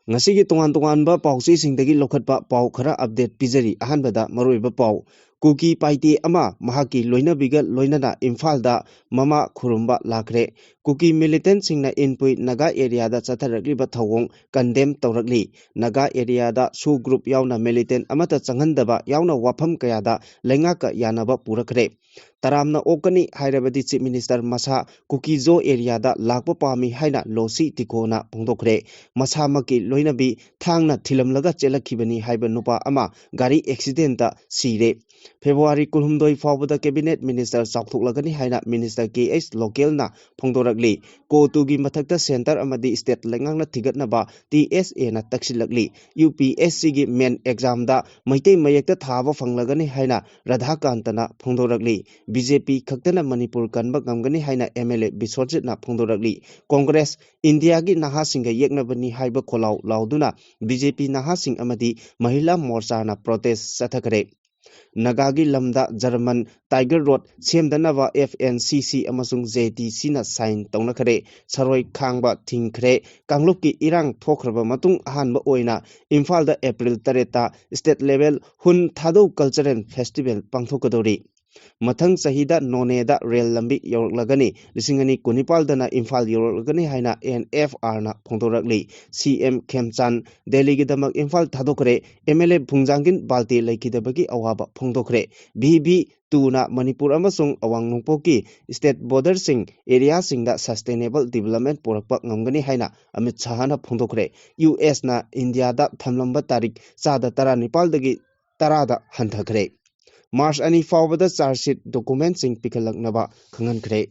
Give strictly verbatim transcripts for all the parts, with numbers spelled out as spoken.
ꯉꯁꯤꯒꯤ ꯇꯣꯉꯥꯟ ꯇꯣꯉꯥꯟꯕ ꯄꯥꯎꯆꯦꯁꯤꯡꯗꯒꯤ ꯂꯧꯈꯠꯄ ꯄꯥꯎ ꯈꯔ update ꯄꯤꯖꯔꯤ꯫ ꯑꯍꯥꯟꯕꯗ ꯃꯔꯨꯑꯣꯏꯕ ꯄꯥꯎ, ꯀꯨꯀꯤ ꯄꯥꯏꯇꯦ ꯑꯃ ꯃꯍꯥꯛꯀꯤ ꯂꯣꯏꯅꯕꯤꯒ ꯂꯣꯏꯅꯅ ꯏꯝꯐꯥꯜꯗ ꯃꯃꯥ ꯈꯨꯔꯨꯝꯕ ꯂꯥꯛꯈ꯭ꯔꯦ꯫ ꯀꯨꯀꯤ militantꯁꯤꯡꯅ ꯏꯟꯄꯨꯏ ꯅꯥꯒꯥ areaꯗ ꯆꯠꯊꯔꯛꯂꯤꯕ ꯊꯧꯑꯣꯡ condemn ꯇꯧꯔꯛꯂꯤ꯫ ꯅꯥꯒꯥ areaꯗ SoO group ꯌꯥꯎꯅ militant ꯑꯃꯠꯇ ꯆꯪꯍꯟꯗꯕ ꯌꯥꯎꯅ ꯋꯥꯐꯝ ꯀꯌꯥꯗ ꯂꯩꯉꯥꯛꯀ ꯌꯥꯅꯕ ꯄꯨꯔꯛꯈ꯭ꯔꯦ꯫ ꯇꯔꯥꯝꯅ ꯑꯣꯛꯀꯅꯤ ꯍꯥꯏꯔꯕꯗꯤ Chief Minister ꯃꯁꯥ ꯀꯨꯀꯤꯖꯣ areaꯗ ꯂꯥꯛꯄ ꯄꯥꯝꯃꯤ ꯍꯥꯏꯅ ꯂꯣꯁꯤ ꯇꯤꯀꯣꯅ ꯐꯣꯡꯗꯣꯛꯈ꯭ꯔꯦ꯫ ꯃꯁꯥꯃꯛꯀꯤ ꯂꯣꯏꯅꯕꯤ ꯊꯥꯡꯅ ꯊꯤꯜꯂꯝꯂꯒ ꯆꯦꯜꯂꯛꯈꯤꯕꯅꯤ ꯍꯥꯏꯕ ꯅꯨꯄꯥ ꯑꯃ ꯒꯥꯔꯤ accidentꯇ ꯁꯤꯔꯦ꯫ February ꯀꯨꯟꯍꯨꯝꯗꯣꯏ ꯐꯥꯎꯕꯗ cabinet minister ꯆꯥꯎꯊꯣꯛꯂꯒꯅꯤ ꯍꯥꯏꯅ Minister ꯀꯦ ꯑꯩꯆ ꯂꯣꯀꯦꯜꯅ ꯐꯣꯡꯗꯣꯔꯛꯂꯤ꯫ CoTUꯒꯤ ꯃꯊꯛꯇ centre ꯑꯃꯗꯤ state ꯂꯩꯉꯥꯛꯅ ꯊꯤꯒꯠꯅꯕ ꯇꯤ ꯑꯦꯁ ꯑꯦꯅ ꯇꯛꯁꯤꯜꯂꯛꯂꯤ꯫ ꯌꯨ ꯄꯤ ꯑꯦꯁ ꯁꯤꯒꯤ main examꯗ ꯃꯩꯇꯩ ꯃꯌꯦꯛꯇ ꯊꯥꯕ ꯐꯪꯂꯒꯅꯤ ꯍꯥꯏꯅ ꯔꯥꯙꯥꯀꯥꯟꯇꯅ ꯐꯣꯡꯗꯣꯔꯛꯂꯤ꯫ ꯕꯤ ꯖꯦ ꯄꯤ ꯈꯛꯇꯅ ꯃꯅꯤꯄꯨꯔ ꯀꯟꯕ ꯉꯝꯒꯅꯤ ꯍꯥꯏꯅ ꯑꯦꯝ ꯑꯦꯜ ꯑꯦ ꯕꯤꯁ꯭ꯋꯖꯤꯠꯅ ꯐꯣꯡꯗꯣꯔꯛꯂꯤ꯫ Congress ꯏꯟꯗꯤꯌꯥꯒꯤ ꯅꯍꯥꯁꯤꯡꯒ ꯌꯦꯛꯅꯕꯅꯤ ꯍꯥꯏꯕ ꯈꯣꯜꯂꯥꯎ ꯂꯥꯎꯗꯨꯅ ꯕꯤ ꯖꯦ ꯄꯤ ꯅꯍꯥꯁꯤꯡ ꯑꯃꯗꯤ ꯃꯍꯤꯂꯥ ꯃꯣꯔꯆꯥꯅ protest ꯆꯠꯊꯈ꯭ꯔꯦ꯫ ꯅꯥꯒꯥꯒꯤ ꯂꯝꯗ German Tiger Road ꯁꯦꯝꯗꯅꯕ ꯑꯦꯐ ꯑꯦꯟ ꯁꯤ ꯁꯤ ꯑꯃꯁꯨꯡ ꯖꯦ ꯇꯤ ꯁꯤꯅ sign ꯇꯧꯅꯈ꯭ꯔꯦ꯫ ꯁꯔꯣꯏ ꯈꯥꯡꯕ ꯊꯤꯡꯈ꯭ꯔꯦ꯫ ꯀꯥꯡꯂꯨꯞꯀꯤ ꯏꯔꯥꯡ ꯊꯣꯛꯈ꯭ꯔꯕ ꯃꯇꯨꯡ ꯑꯍꯥꯟꯕ ꯑꯣꯏꯅ ꯏꯝꯐꯥꯜꯗ April ꯇꯔꯦꯠꯇ state level ꯍꯨꯟ ꯊꯥꯗꯧ cultural festival ꯄꯥꯡꯊꯣꯛꯀꯗꯧꯔꯤ꯫ ꯃꯊꯪ ꯆꯍꯤꯗ ꯅꯣꯅꯦꯗ ꯔꯦꯜ ꯂꯝꯕꯤ ꯌꯧꯔꯛꯂꯒꯅꯤ꯫ ꯂꯤꯁꯤꯡ ꯑꯅꯤ ꯀꯨꯟꯅꯤꯄꯥꯜꯗꯅ ꯏꯝꯐꯥꯜ ꯌꯧꯔꯛꯂꯒꯅꯤ ꯍꯥꯏꯅ ꯑꯦꯟ ꯑꯦꯐ ꯑꯥꯔꯅ ꯐꯣꯡꯗꯣꯔꯛꯂꯤ꯫ ꯁꯤ ꯑꯦꯝ ꯈꯦꯝꯆꯥꯟ ꯗꯦꯜꯂꯤꯒꯤꯗꯃꯛ ꯏꯝꯐꯥꯜ ꯊꯥꯗꯣꯛꯈ꯭ꯔꯦ꯫ ꯑꯦꯝ ꯑꯦꯜ ꯑꯦ ꯐꯨꯡꯖꯥꯡꯒꯤꯟ ꯕꯥꯜꯇꯦ ꯂꯩꯈꯤꯗꯕꯒꯤ ꯑꯋꯥꯕ ꯐꯣꯡꯗꯣꯛꯈ꯭ꯔꯦ꯫ ꯚꯤ ꯚꯤ ꯇꯨꯅ ꯃꯅꯤꯄꯨꯔ ꯑꯃꯁꯨꯡ ꯑꯋꯥꯡ ꯅꯣꯡꯄꯣꯛꯀꯤ state borderꯁꯤꯡ areaꯁꯤꯡꯗ sustainable development ꯄꯨꯔꯛꯄ ꯉꯝꯒꯅꯤ ꯍꯥꯏꯅ ꯑꯃꯤꯠ ꯁꯥꯍꯅ ꯐꯣꯡꯗꯣꯛꯈ꯭ꯔꯦ꯫ ꯌꯨ ꯑꯦꯁꯅ ꯏꯟꯗꯤꯌꯥꯗ ꯊꯝꯂꯝꯕ ꯇꯥꯔꯤꯛ ꯆꯥꯗ ꯇꯔꯥꯅꯤꯄꯥꯜꯗꯒꯤ ꯇꯔꯥꯗ ꯍꯟꯊꯈ꯭ꯔꯦ꯫ ꯃꯥꯔꯆ ꯑꯅꯤ ꯐꯥꯎꯕꯗ charge sheet documentꯁꯤꯡ ꯄꯤꯈꯠꯂꯛꯅꯕ ꯈꯪꯍꯟꯈ꯭ꯔꯦ꯫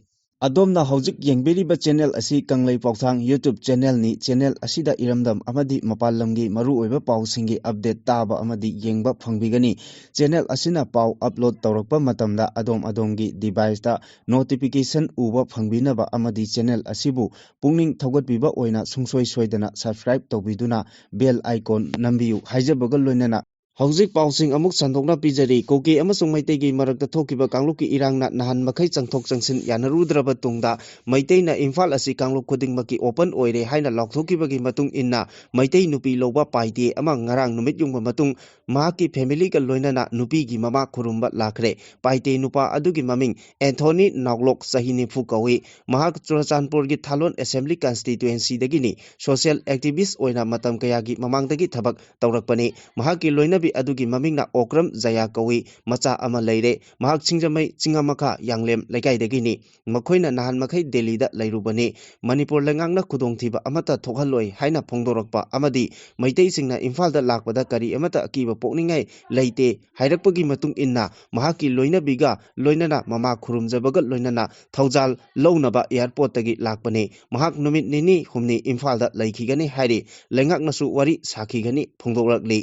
ꯑꯗꯣꯝꯅ ꯍꯧꯖꯤꯛ ꯌꯦꯡꯕꯤꯔꯤꯕ channel ꯑꯁꯤ ꯀꯪꯂꯩ ꯄꯥꯎꯊꯥꯡ YouTube channelꯅꯤ꯫ Channel ꯑꯁꯤꯗ ꯏꯔꯝꯗꯝ ꯑꯃꯗꯤ ꯃꯄꯥꯟ ꯂꯝꯒꯤ ꯃꯔꯨꯑꯣꯏꯕ ꯄꯥꯎꯁꯤꯡꯒꯤ update ꯇꯥꯕ ꯑꯃꯗꯤ ꯌꯦꯡꯕ ꯐꯪꯕꯤꯒꯅꯤ꯫ Channel ꯑꯁꯤꯅ ꯄꯥꯎ upload ꯇꯧꯔꯛꯄ ꯃꯇꯝꯗ ꯑꯗꯣꯝ ꯑꯗꯣꯝꯒꯤ deviceꯇ notification ꯎꯕ ꯐꯪꯕꯤꯅꯕ ꯑꯃꯗꯤ channel ꯑꯁꯤꯕꯨ ꯄꯨꯛꯅꯤꯡ ꯊꯧꯒꯠꯄꯤꯕ ꯑꯣꯏꯅ ꯁꯨꯡꯁꯣꯏ ꯁꯣꯏꯗꯅ subscribe ꯇꯧꯕꯤꯗꯨꯅ bell icon ꯅꯝꯕꯤꯌꯨ ꯍꯥꯏꯖꯕꯒ ꯂꯣꯏꯅꯅ ꯍꯧꯖꯤꯛ ꯄꯥꯎꯁꯤꯡ ꯑꯃꯨꯛ ꯁꯟꯗꯣꯛꯅ ꯄꯤꯖꯔꯤ꯫ ꯀꯨꯀꯤ ꯑꯃꯁꯨꯡ ꯃꯩꯇꯩꯒꯤ ꯃꯔꯛꯇ ꯊꯣꯛꯈꯤꯕ ꯀꯥꯡꯂꯨꯞꯀꯤ ꯏꯔꯥꯡꯅ ꯅꯍꯥꯟ ꯃꯈꯩ ꯆꯪꯊꯣꯛ ꯆꯪꯁꯤꯟ ꯌꯥꯅꯔꯨꯗ꯭ꯔꯕ ꯇꯨꯡꯗ, ꯃꯩꯇꯩꯅ ꯏꯝꯐꯥꯜ ꯑꯁꯤ ꯀꯥꯡꯂꯨꯞ ꯈꯨꯗꯤꯡꯃꯛꯀꯤ open ꯑꯣꯏꯔꯦ ꯍꯥꯏꯅ ꯂꯥꯎꯊꯣꯛꯈꯤꯕꯒꯤ ꯃꯇꯨꯡ ꯏꯟꯅ, ꯃꯩꯇꯩ ꯅꯨꯄꯤ ꯂꯧꯕ ꯄꯥꯏꯗꯦ ꯑꯃ ꯉꯔꯥꯡ ꯅꯨꯃꯤꯠ ꯌꯨꯡꯕ ꯃꯇꯨꯡ, ꯃꯍꯥꯛꯀꯤ familyꯒ ꯂꯣꯏꯅꯅ ꯅꯨꯄꯤꯒꯤ ꯃꯃꯥ ꯈꯨꯔꯨꯝꯕ ꯂꯥꯛꯈ꯭ꯔꯦ꯫ ꯄꯥꯏꯇꯦ ꯅꯨꯄꯥ ꯑꯗꯨꯒꯤ ꯃꯃꯤꯡ ꯑꯦꯟꯊꯣꯅꯤ ꯅꯥꯎꯂꯣꯛ, ꯆꯍꯤ ꯅꯤꯐꯨ ꯀꯧꯏ꯫ ꯃꯍꯥꯛ ꯆꯨꯔꯆꯥꯟꯄꯨꯔꯒꯤ ꯊꯥꯂꯣꯟ assembly constituencyꯗꯒꯤꯅꯤ꯫ Social activist ꯑꯣꯏꯅ ꯃꯇꯝ ꯀꯌꯥꯒꯤ ꯃꯃꯥꯡꯗꯒꯤ ꯊꯕꯛ ꯇꯧꯔꯛꯄꯅꯤ꯫ ꯃꯍꯥꯛꯀꯤ ꯂꯣꯏꯅꯕꯤ ꯑꯗꯨꯒꯤ ꯃꯃꯤꯡꯅ ꯑꯣꯀ꯭ꯔꯝ ꯖꯌꯥ ꯀꯧꯏ꯫ ꯃꯆꯥ ꯑꯃ ꯂꯩꯔꯦ꯫ ꯃꯍꯥꯛ ꯁꯤꯡꯖꯃꯩ ꯆꯤꯡꯉꯥꯃꯈꯥ ꯌꯥꯡꯂꯦꯝ ꯂꯩꯀꯥꯏꯗꯒꯤꯅꯤ꯫ ꯃꯈꯣꯏꯅ ꯅꯍꯥꯟ ꯃꯈꯩ ꯗꯦꯜꯂꯤꯗ ꯂꯩꯔꯨꯕꯅꯤ꯫ ꯃꯅꯤꯄꯨꯔ ꯂꯩꯉꯥꯛꯅ ꯈꯨꯗꯣꯡꯊꯤꯕ ꯑꯃꯠꯇ ꯊꯣꯛꯍꯜꯂꯣꯏ ꯍꯥꯏꯅ ꯐꯣꯡꯗꯣꯔꯛꯄ ꯑꯃꯗꯤ ꯃꯩꯇꯩꯁꯤꯡꯅ ꯏꯝꯐꯥꯜꯗ ꯂꯥꯛꯄꯗ ꯀꯔꯤ ꯑꯃꯠꯇ ꯑꯀꯤꯕ ꯄꯣꯛꯅꯤꯡꯉꯥꯏ ꯂꯩꯇꯦ ꯍꯥꯏꯔꯛꯄꯒꯤ ꯃꯇꯨꯡ ꯏꯟꯅ, ꯃꯍꯥꯛꯀꯤ ꯂꯣꯏꯅꯕꯤꯒ ꯂꯣꯏꯅꯅ ꯃꯃꯥ ꯈꯨꯔꯨꯝꯖꯕꯒ ꯂꯣꯏꯅꯅ ꯊꯧꯖꯥꯜ ꯂꯧꯅꯕ airportꯇꯒꯤ ꯂꯥꯛꯄꯅꯤ꯫ ꯃꯍꯥꯛ ꯅꯨꯃꯤꯠ ꯅꯤꯅꯤ ꯍꯨꯝꯅꯤ ꯏꯝꯐꯥꯜꯗ ꯂꯩꯈꯤꯒꯅꯤ ꯍꯥꯏꯔꯤ꯫ ꯂꯩꯉꯥꯛꯅꯁꯨ ꯋꯥꯔꯤ ꯁꯥꯈꯤꯒꯅꯤ ꯐꯣꯡꯗꯣꯛꯂꯛꯂꯤ꯫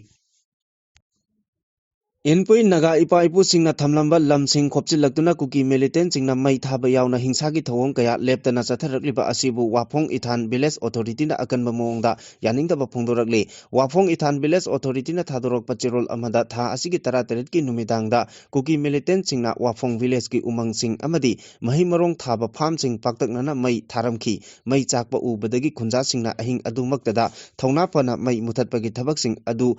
ꯏꯟꯄꯨꯏ ꯅꯥꯒꯥ ꯏꯄꯥ ꯏꯄꯨꯁꯤꯡꯅ ꯊꯝꯂꯝꯕ ꯂꯝꯁꯤꯡ ꯈꯣꯞꯆꯤꯜꯂꯛꯇꯨꯅ ꯀꯨꯀꯤ militantꯁꯤꯡꯅ ꯃꯩ ꯊꯥꯕ ꯌꯥꯎꯅ ꯍꯤꯡꯁꯥꯒꯤ ꯊꯧꯑꯣꯡ ꯀꯌꯥ ꯂꯦꯞꯇꯅ ꯆꯠꯊꯔꯛꯂꯤꯕ ꯑꯁꯤꯕꯨ ꯋꯥꯐꯣꯡ ꯏꯊꯥꯟ village authorityꯅ ꯑꯀꯟꯕ ꯃꯑꯣꯡꯗ ꯌꯥꯅꯤꯡꯗꯕ ꯐꯣꯡꯗꯣꯔꯛꯂꯤ꯫ ꯋꯥꯐꯣꯡ ꯏꯊꯥꯟ village authorityꯅ ꯊꯥꯗꯣꯔꯛꯄ ꯆꯦꯔꯣꯜ ꯑꯃꯗ ꯊꯥ ꯑꯁꯤꯒꯤ ꯇꯔꯥꯇꯔꯦꯠꯀꯤ ꯅꯨꯃꯤꯗꯥꯡꯗ ꯀꯨꯀꯤ militantꯁꯤꯡꯅ ꯋꯥꯐꯣꯡ villageꯀꯤ ꯎꯃꯪꯁꯤꯡ ꯑꯃꯗꯤ ꯃꯍꯩ ꯃꯔꯣꯡ ꯊꯥꯕ farmꯁꯤꯡ ꯄꯥꯛꯇꯛꯅꯅ ꯃꯩ ꯊꯥꯔꯝꯈꯤ꯫ ꯃꯩ ꯆꯥꯛꯄ ꯎꯕꯗꯒꯤ ꯈꯨꯟꯖꯥꯁꯤꯡꯅ ꯑꯍꯤꯡ ꯑꯗꯨꯃꯛꯇꯗ ꯊꯧꯅꯥ ꯐꯅ ꯃꯩ ꯃꯨꯊꯠꯄꯒꯤ ꯊꯕꯛꯁꯤꯡ ꯑꯗꯨ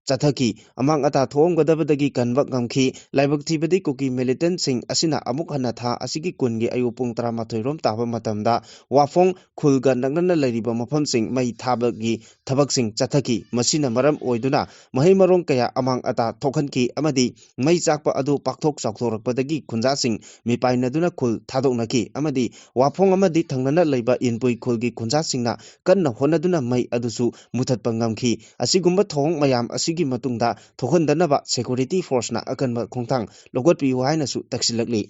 ꯆꯠꯊꯈꯤ꯫ ꯑꯃꯥꯡ ꯑꯇꯥ ꯊꯣꯛꯑꯝꯒꯗꯕꯗꯒꯤ ꯀꯟꯕ ꯉꯝꯈꯤ꯫ ꯂꯥꯏꯕꯛ ꯊꯤꯕꯗꯤ ꯀꯨꯀꯤ militantꯁꯤꯡ ꯑꯁꯤꯅ ꯑꯃꯨꯛ ꯍꯟꯅ ꯊꯥ ꯑꯁꯤꯒꯤ ꯀꯨꯟꯒꯤ ꯑꯌꯨꯛ ꯄꯨꯡ ꯇꯔꯥꯃꯥꯊꯣꯏ ꯔꯣꯝ ꯇꯥꯕ ꯃꯇꯝꯗ ꯋꯥꯐꯣꯡ ꯈꯨꯜꯒ ꯅꯛꯅꯅ ꯂꯩꯔꯤꯕ ꯃꯐꯝꯁꯤꯡ ꯃꯩ ꯊꯥꯕꯒꯤ ꯊꯕꯛꯁꯤꯡ ꯆꯠꯊꯈꯤ꯫ ꯃꯁꯤꯅ ꯃꯔꯝ ꯑꯣꯏꯗꯨꯅ ꯃꯍꯩ ꯃꯔꯣꯡ ꯀꯌꯥ ꯑꯃꯥꯡ ꯑꯇꯥ ꯊꯣꯛꯍꯟꯈꯤ ꯑꯃꯗꯤ ꯃꯩ ꯆꯥꯛꯄ ꯑꯗꯨ ꯄꯥꯛꯊꯣꯛ ꯆꯥꯎꯊꯣꯔꯛꯄꯗꯒꯤ ꯈꯨꯟꯖꯥꯁꯤꯡ ꯃꯤꯄꯥꯏꯅꯗꯨꯅ ꯈꯨꯜ ꯊꯥꯗꯣꯛꯅꯈꯤ ꯑꯃꯗꯤ ꯋꯥꯐꯣꯡ ꯑꯃꯗꯤ ꯊꯪꯅꯅ ꯂꯩꯕ ꯏꯟꯄꯨꯏ ꯈꯨꯜꯒꯤ ꯈꯨꯟꯖꯥꯁꯤꯡꯅ ꯀꯟꯅ ꯍꯣꯠꯅꯗꯨꯅ ꯃꯩ ꯑꯗꯨꯁꯨ ꯃꯨꯊꯠꯄ ꯉꯝꯈꯤ꯫ ꯑꯁꯤꯒꯨꯝꯕ ꯊꯧꯑꯣꯡ ꯃꯌꯥꯝ ꯑꯁꯤꯒꯤ ꯃꯇꯨꯡꯗ ꯊꯣꯛꯍꯟꯗꯅꯕ security forceꯅ ꯑꯀꯟꯕ ꯈꯣꯡꯊꯥꯡ ꯂꯧꯈꯠꯄꯤꯌꯨ ꯍꯥꯏꯅꯁꯨ ꯇꯛꯁꯤꯜꯂꯛꯂꯤ꯫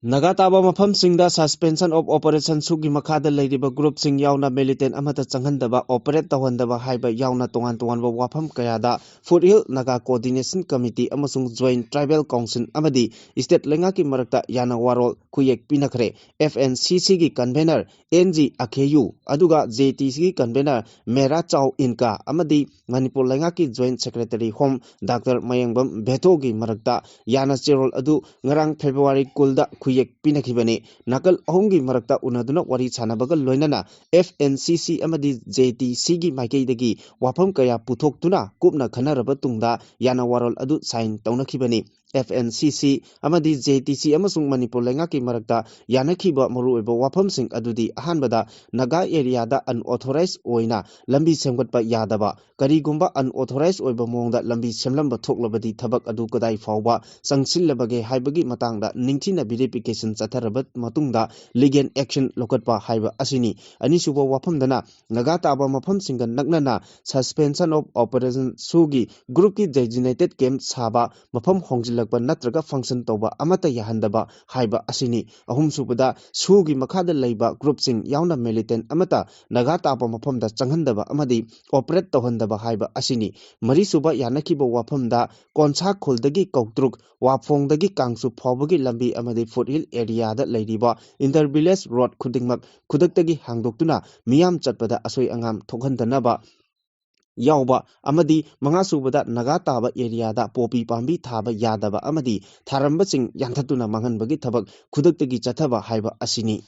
ꯅꯥꯒꯥ ꯇꯥꯕ ꯃꯐꯝꯁꯤꯡꯗ Suspension of Operation ꯁꯨꯒꯤ ꯃꯈꯥꯗ ꯂꯩꯔꯤꯕ ꯒ꯭ꯔꯨꯞꯁꯤꯡ ꯌꯥꯎꯅ ꯃꯤꯂꯤꯇꯦꯟ ꯑꯃꯠꯇ ꯆꯪꯍꯟꯗꯕ, ꯑꯣꯄꯔꯦꯠ ꯇꯧꯍꯟꯗꯕ ꯍꯥꯏꯕ ꯌꯥꯎꯅ ꯇꯣꯉꯥꯟ ꯇꯣꯉꯥꯟꯕ ꯋꯥꯐꯝ ꯀꯌꯥꯗ ꯐꯨꯠꯍꯤꯜ ꯅꯥꯒꯥ ꯀꯣꯑꯣꯔꯗꯤꯅꯦꯁꯟ ꯀꯃꯤꯇꯤ ꯑꯃꯁꯨꯡ ꯖꯣꯏꯟꯠ ꯇ꯭ꯔꯥꯏꯕꯦꯜ ꯀꯥꯎꯟꯁꯤꯜ ꯑꯃꯗꯤ ꯁ꯭ꯇꯦꯠ ꯂꯩꯉꯥꯛꯀꯤ ꯃꯔꯛꯇ ꯌꯥꯅ ꯋꯥꯔꯣꯜ ꯈꯨꯌꯦꯛ ꯄꯤꯅꯈ꯭ꯔꯦ꯫ ꯑꯦꯐ ꯑꯦꯟ ꯁꯤ ꯁꯤꯒꯤ ꯀꯟꯚꯦꯅꯔ ꯑꯦꯟ ꯖꯤ ꯑꯈꯦꯌꯨ ꯑꯗꯨꯒ ꯖꯦ ꯇꯤ ꯁꯤꯒꯤ ꯀꯟꯚꯦꯅꯔ ꯃꯦꯔꯥ ꯆꯥꯎ ꯏꯟꯀꯥ ꯑꯃꯗꯤ ꯃꯅꯤꯄꯨꯔ ꯂꯩꯉꯥꯛꯀꯤ ꯖꯣꯏꯟꯠ ꯁꯦꯀ꯭ꯔꯦꯇꯔꯤ ꯍꯣꯝ ꯗꯥꯛꯇꯔ ꯃꯌꯦꯡꯕꯝ ꯚꯦꯊꯣꯒꯤ ꯃꯔꯛꯇ ꯌꯥꯅ ꯆꯦꯔꯣꯜ ꯑꯗꯨ ꯉꯔꯥꯡ ꯐꯦꯕ꯭ꯔꯨꯋꯥꯔꯤ ꯀꯨꯟꯗ ꯈꯨꯌꯦꯛ ꯄꯤꯅꯈꯤꯕꯅꯤ꯫ ꯅꯥꯀꯜ ꯑꯍꯨꯝꯒꯤ ꯃꯔꯛꯇ ꯎꯅꯗꯨꯅ ꯋꯥꯔꯤ ꯁꯥꯟꯅꯕꯒ ꯂꯣꯏꯅꯅ ꯑꯦꯐ ꯑꯦꯟ ꯁꯤ ꯁꯤ ꯑꯃꯗꯤ ꯖꯦ ꯇꯤ ꯁꯤꯒꯤ ꯃꯥꯏꯀꯩꯗꯒꯤ ꯋꯥꯐꯝ ꯀꯌꯥ ꯄꯨꯊꯣꯛꯇꯨꯅ ꯀꯨꯞꯅ ꯈꯟꯅꯔꯕ ꯇꯨꯡꯗ ꯌꯥꯅ ꯋꯥꯔꯣꯜ ꯑꯗꯨ ꯁꯥꯏꯟ ꯇꯧꯅꯈꯤꯕꯅꯤ꯫ ꯑꯦꯐ ꯑꯦꯟ ꯁꯤ ꯁꯤ ꯑꯃꯗꯤ ꯖꯦ ꯇꯤ ꯁꯤ ꯑꯃꯁꯨꯡ ꯃꯅꯤꯄꯨꯔ ꯂꯩꯉꯥꯛꯀꯤ ꯃꯔꯛꯇ ꯌꯥꯅꯈꯤꯕ ꯃꯔꯨꯑꯣꯏꯕ ꯋꯥꯐꯝꯁꯤꯡ ꯑꯗꯨꯗꯤ, ꯑꯍꯥꯟꯕꯗ, ꯅꯥꯒꯥ ꯑꯦꯔꯤꯌꯥꯗ ꯑꯟꯑꯣꯊꯣꯔꯥꯏꯖ ꯑꯣꯏꯅ ꯂꯝꯕꯤ ꯁꯦꯝꯒꯠꯄ ꯌꯥꯗꯕ, ꯀꯔꯤꯒꯨꯝꯕ ꯑꯟꯑꯣꯊꯣꯔꯥꯏꯖ ꯑꯣꯏꯕ ꯃꯑꯣꯡꯗ ꯂꯝꯕꯤ ꯁꯦꯝꯂꯝꯕ ꯊꯣꯛꯂꯕꯗꯤ ꯊꯕꯛ ꯑꯗꯨ ꯀꯗꯥꯏ ꯐꯥꯎꯕ ꯆꯪꯁꯤꯜꯂꯕꯒꯦ ꯍꯥꯏꯕꯒꯤ ꯃꯇꯥꯡꯗ ꯅꯤꯡꯊꯤꯅ ꯚꯦꯔꯤꯐꯤꯀꯦꯁꯟ ꯆꯠꯊꯔꯕ ꯃꯇꯨꯡꯗ ꯂꯤꯒꯦꯜ ꯑꯦꯛꯁꯟ ꯂꯧꯈꯠꯄ ꯍꯥꯏꯕ ꯑꯁꯤꯅꯤ꯫ ꯑꯅꯤꯁꯨꯕ ꯋꯥꯐꯝꯗꯅ, ꯅꯥꯒꯥ ꯇꯥꯕ ꯃꯐꯝꯁꯤꯡꯒ ꯅꯛꯅꯅ Suspension of Operation ꯁꯨꯒꯤ ꯒ꯭ꯔꯨꯞꯀꯤ ꯗꯦꯖꯤꯅꯦꯇꯦꯠ ꯀꯦꯝꯞ ꯁꯥꯕ, ꯃꯐꯝ ꯍꯣꯡꯖꯤꯜꯂꯛꯄ ꯅꯠꯇ꯭ꯔꯒ ꯐꯪꯁꯟ ꯇꯧꯕ ꯑꯃꯠꯇ ꯌꯥꯍꯟꯗꯕ ꯍꯥꯏꯕ ꯑꯁꯤꯅꯤ꯫ ꯑꯍꯨꯝꯁꯨꯕꯗ, ꯁꯨꯒꯤ ꯃꯈꯥꯗ ꯂꯩꯕ ꯒ꯭ꯔꯨꯞꯁꯤꯡ ꯌꯥꯎꯅ ꯃꯤꯂꯤꯇꯦꯟ ꯑꯃꯠꯇ ꯅꯥꯒꯥ ꯇꯥꯕ ꯃꯐꯝꯗ ꯆꯪꯍꯟꯗꯕ ꯑꯃꯗꯤ ꯑꯣꯄꯔꯦꯠ ꯇꯧꯍꯟꯗꯕ ꯍꯥꯏꯕ ꯑꯁꯤꯅꯤ꯫ ꯃꯔꯤꯁꯨꯕ ꯌꯥꯅꯈꯤꯕ ꯋꯥꯐꯝꯗ, ꯀꯣꯟꯁꯥ ꯈꯨꯜꯗꯒꯤ ꯀꯧꯇ꯭ꯔꯨꯛ, ꯋꯥꯐꯣꯡꯗꯒꯤ ꯀꯥꯡꯆꯨꯞ ꯐꯥꯎꯕꯒꯤ ꯂꯝꯕꯤ ꯑꯃꯗꯤ ꯐꯨꯠꯍꯤꯜ ꯑꯦꯔꯤꯌꯥꯗ ꯂꯩꯔꯤꯕ ꯏꯟꯇꯔ ꯚꯤꯂꯦꯖ ꯔꯣꯗ ꯈꯨꯗꯤꯡꯃꯛ ꯈꯨꯗꯛꯇꯒꯤ ꯍꯥꯡꯗꯣꯛꯇꯨꯅ ꯃꯤꯌꯥꯝ ꯆꯠꯄꯗ ꯑꯁꯣꯏ ꯑꯉꯥꯝ ꯊꯣꯛꯍꯟꯗꯅꯕ ꯌꯥꯎꯕ ꯑꯃꯗꯤ, ꯃꯉꯥꯁꯨꯕꯗ, ꯅꯥꯒꯥ ꯇꯥꯕ ꯑꯦꯔꯤꯌꯥꯗ ꯄꯣꯄꯤ ꯄꯥꯝꯕꯤ ꯊꯥꯕ ꯌꯥꯗꯕ ꯑꯃꯗꯤ ꯊꯥꯔꯝꯕꯁꯤꯡ ꯌꯥꯟꯊꯠꯇꯨꯅ ꯃꯥꯡꯍꯟꯕꯒꯤ ꯊꯕꯛ ꯈꯨꯗꯛꯇꯒꯤ ꯆꯠꯊꯕ ꯍꯥꯏꯕ ꯑꯁꯤꯅꯤ꯫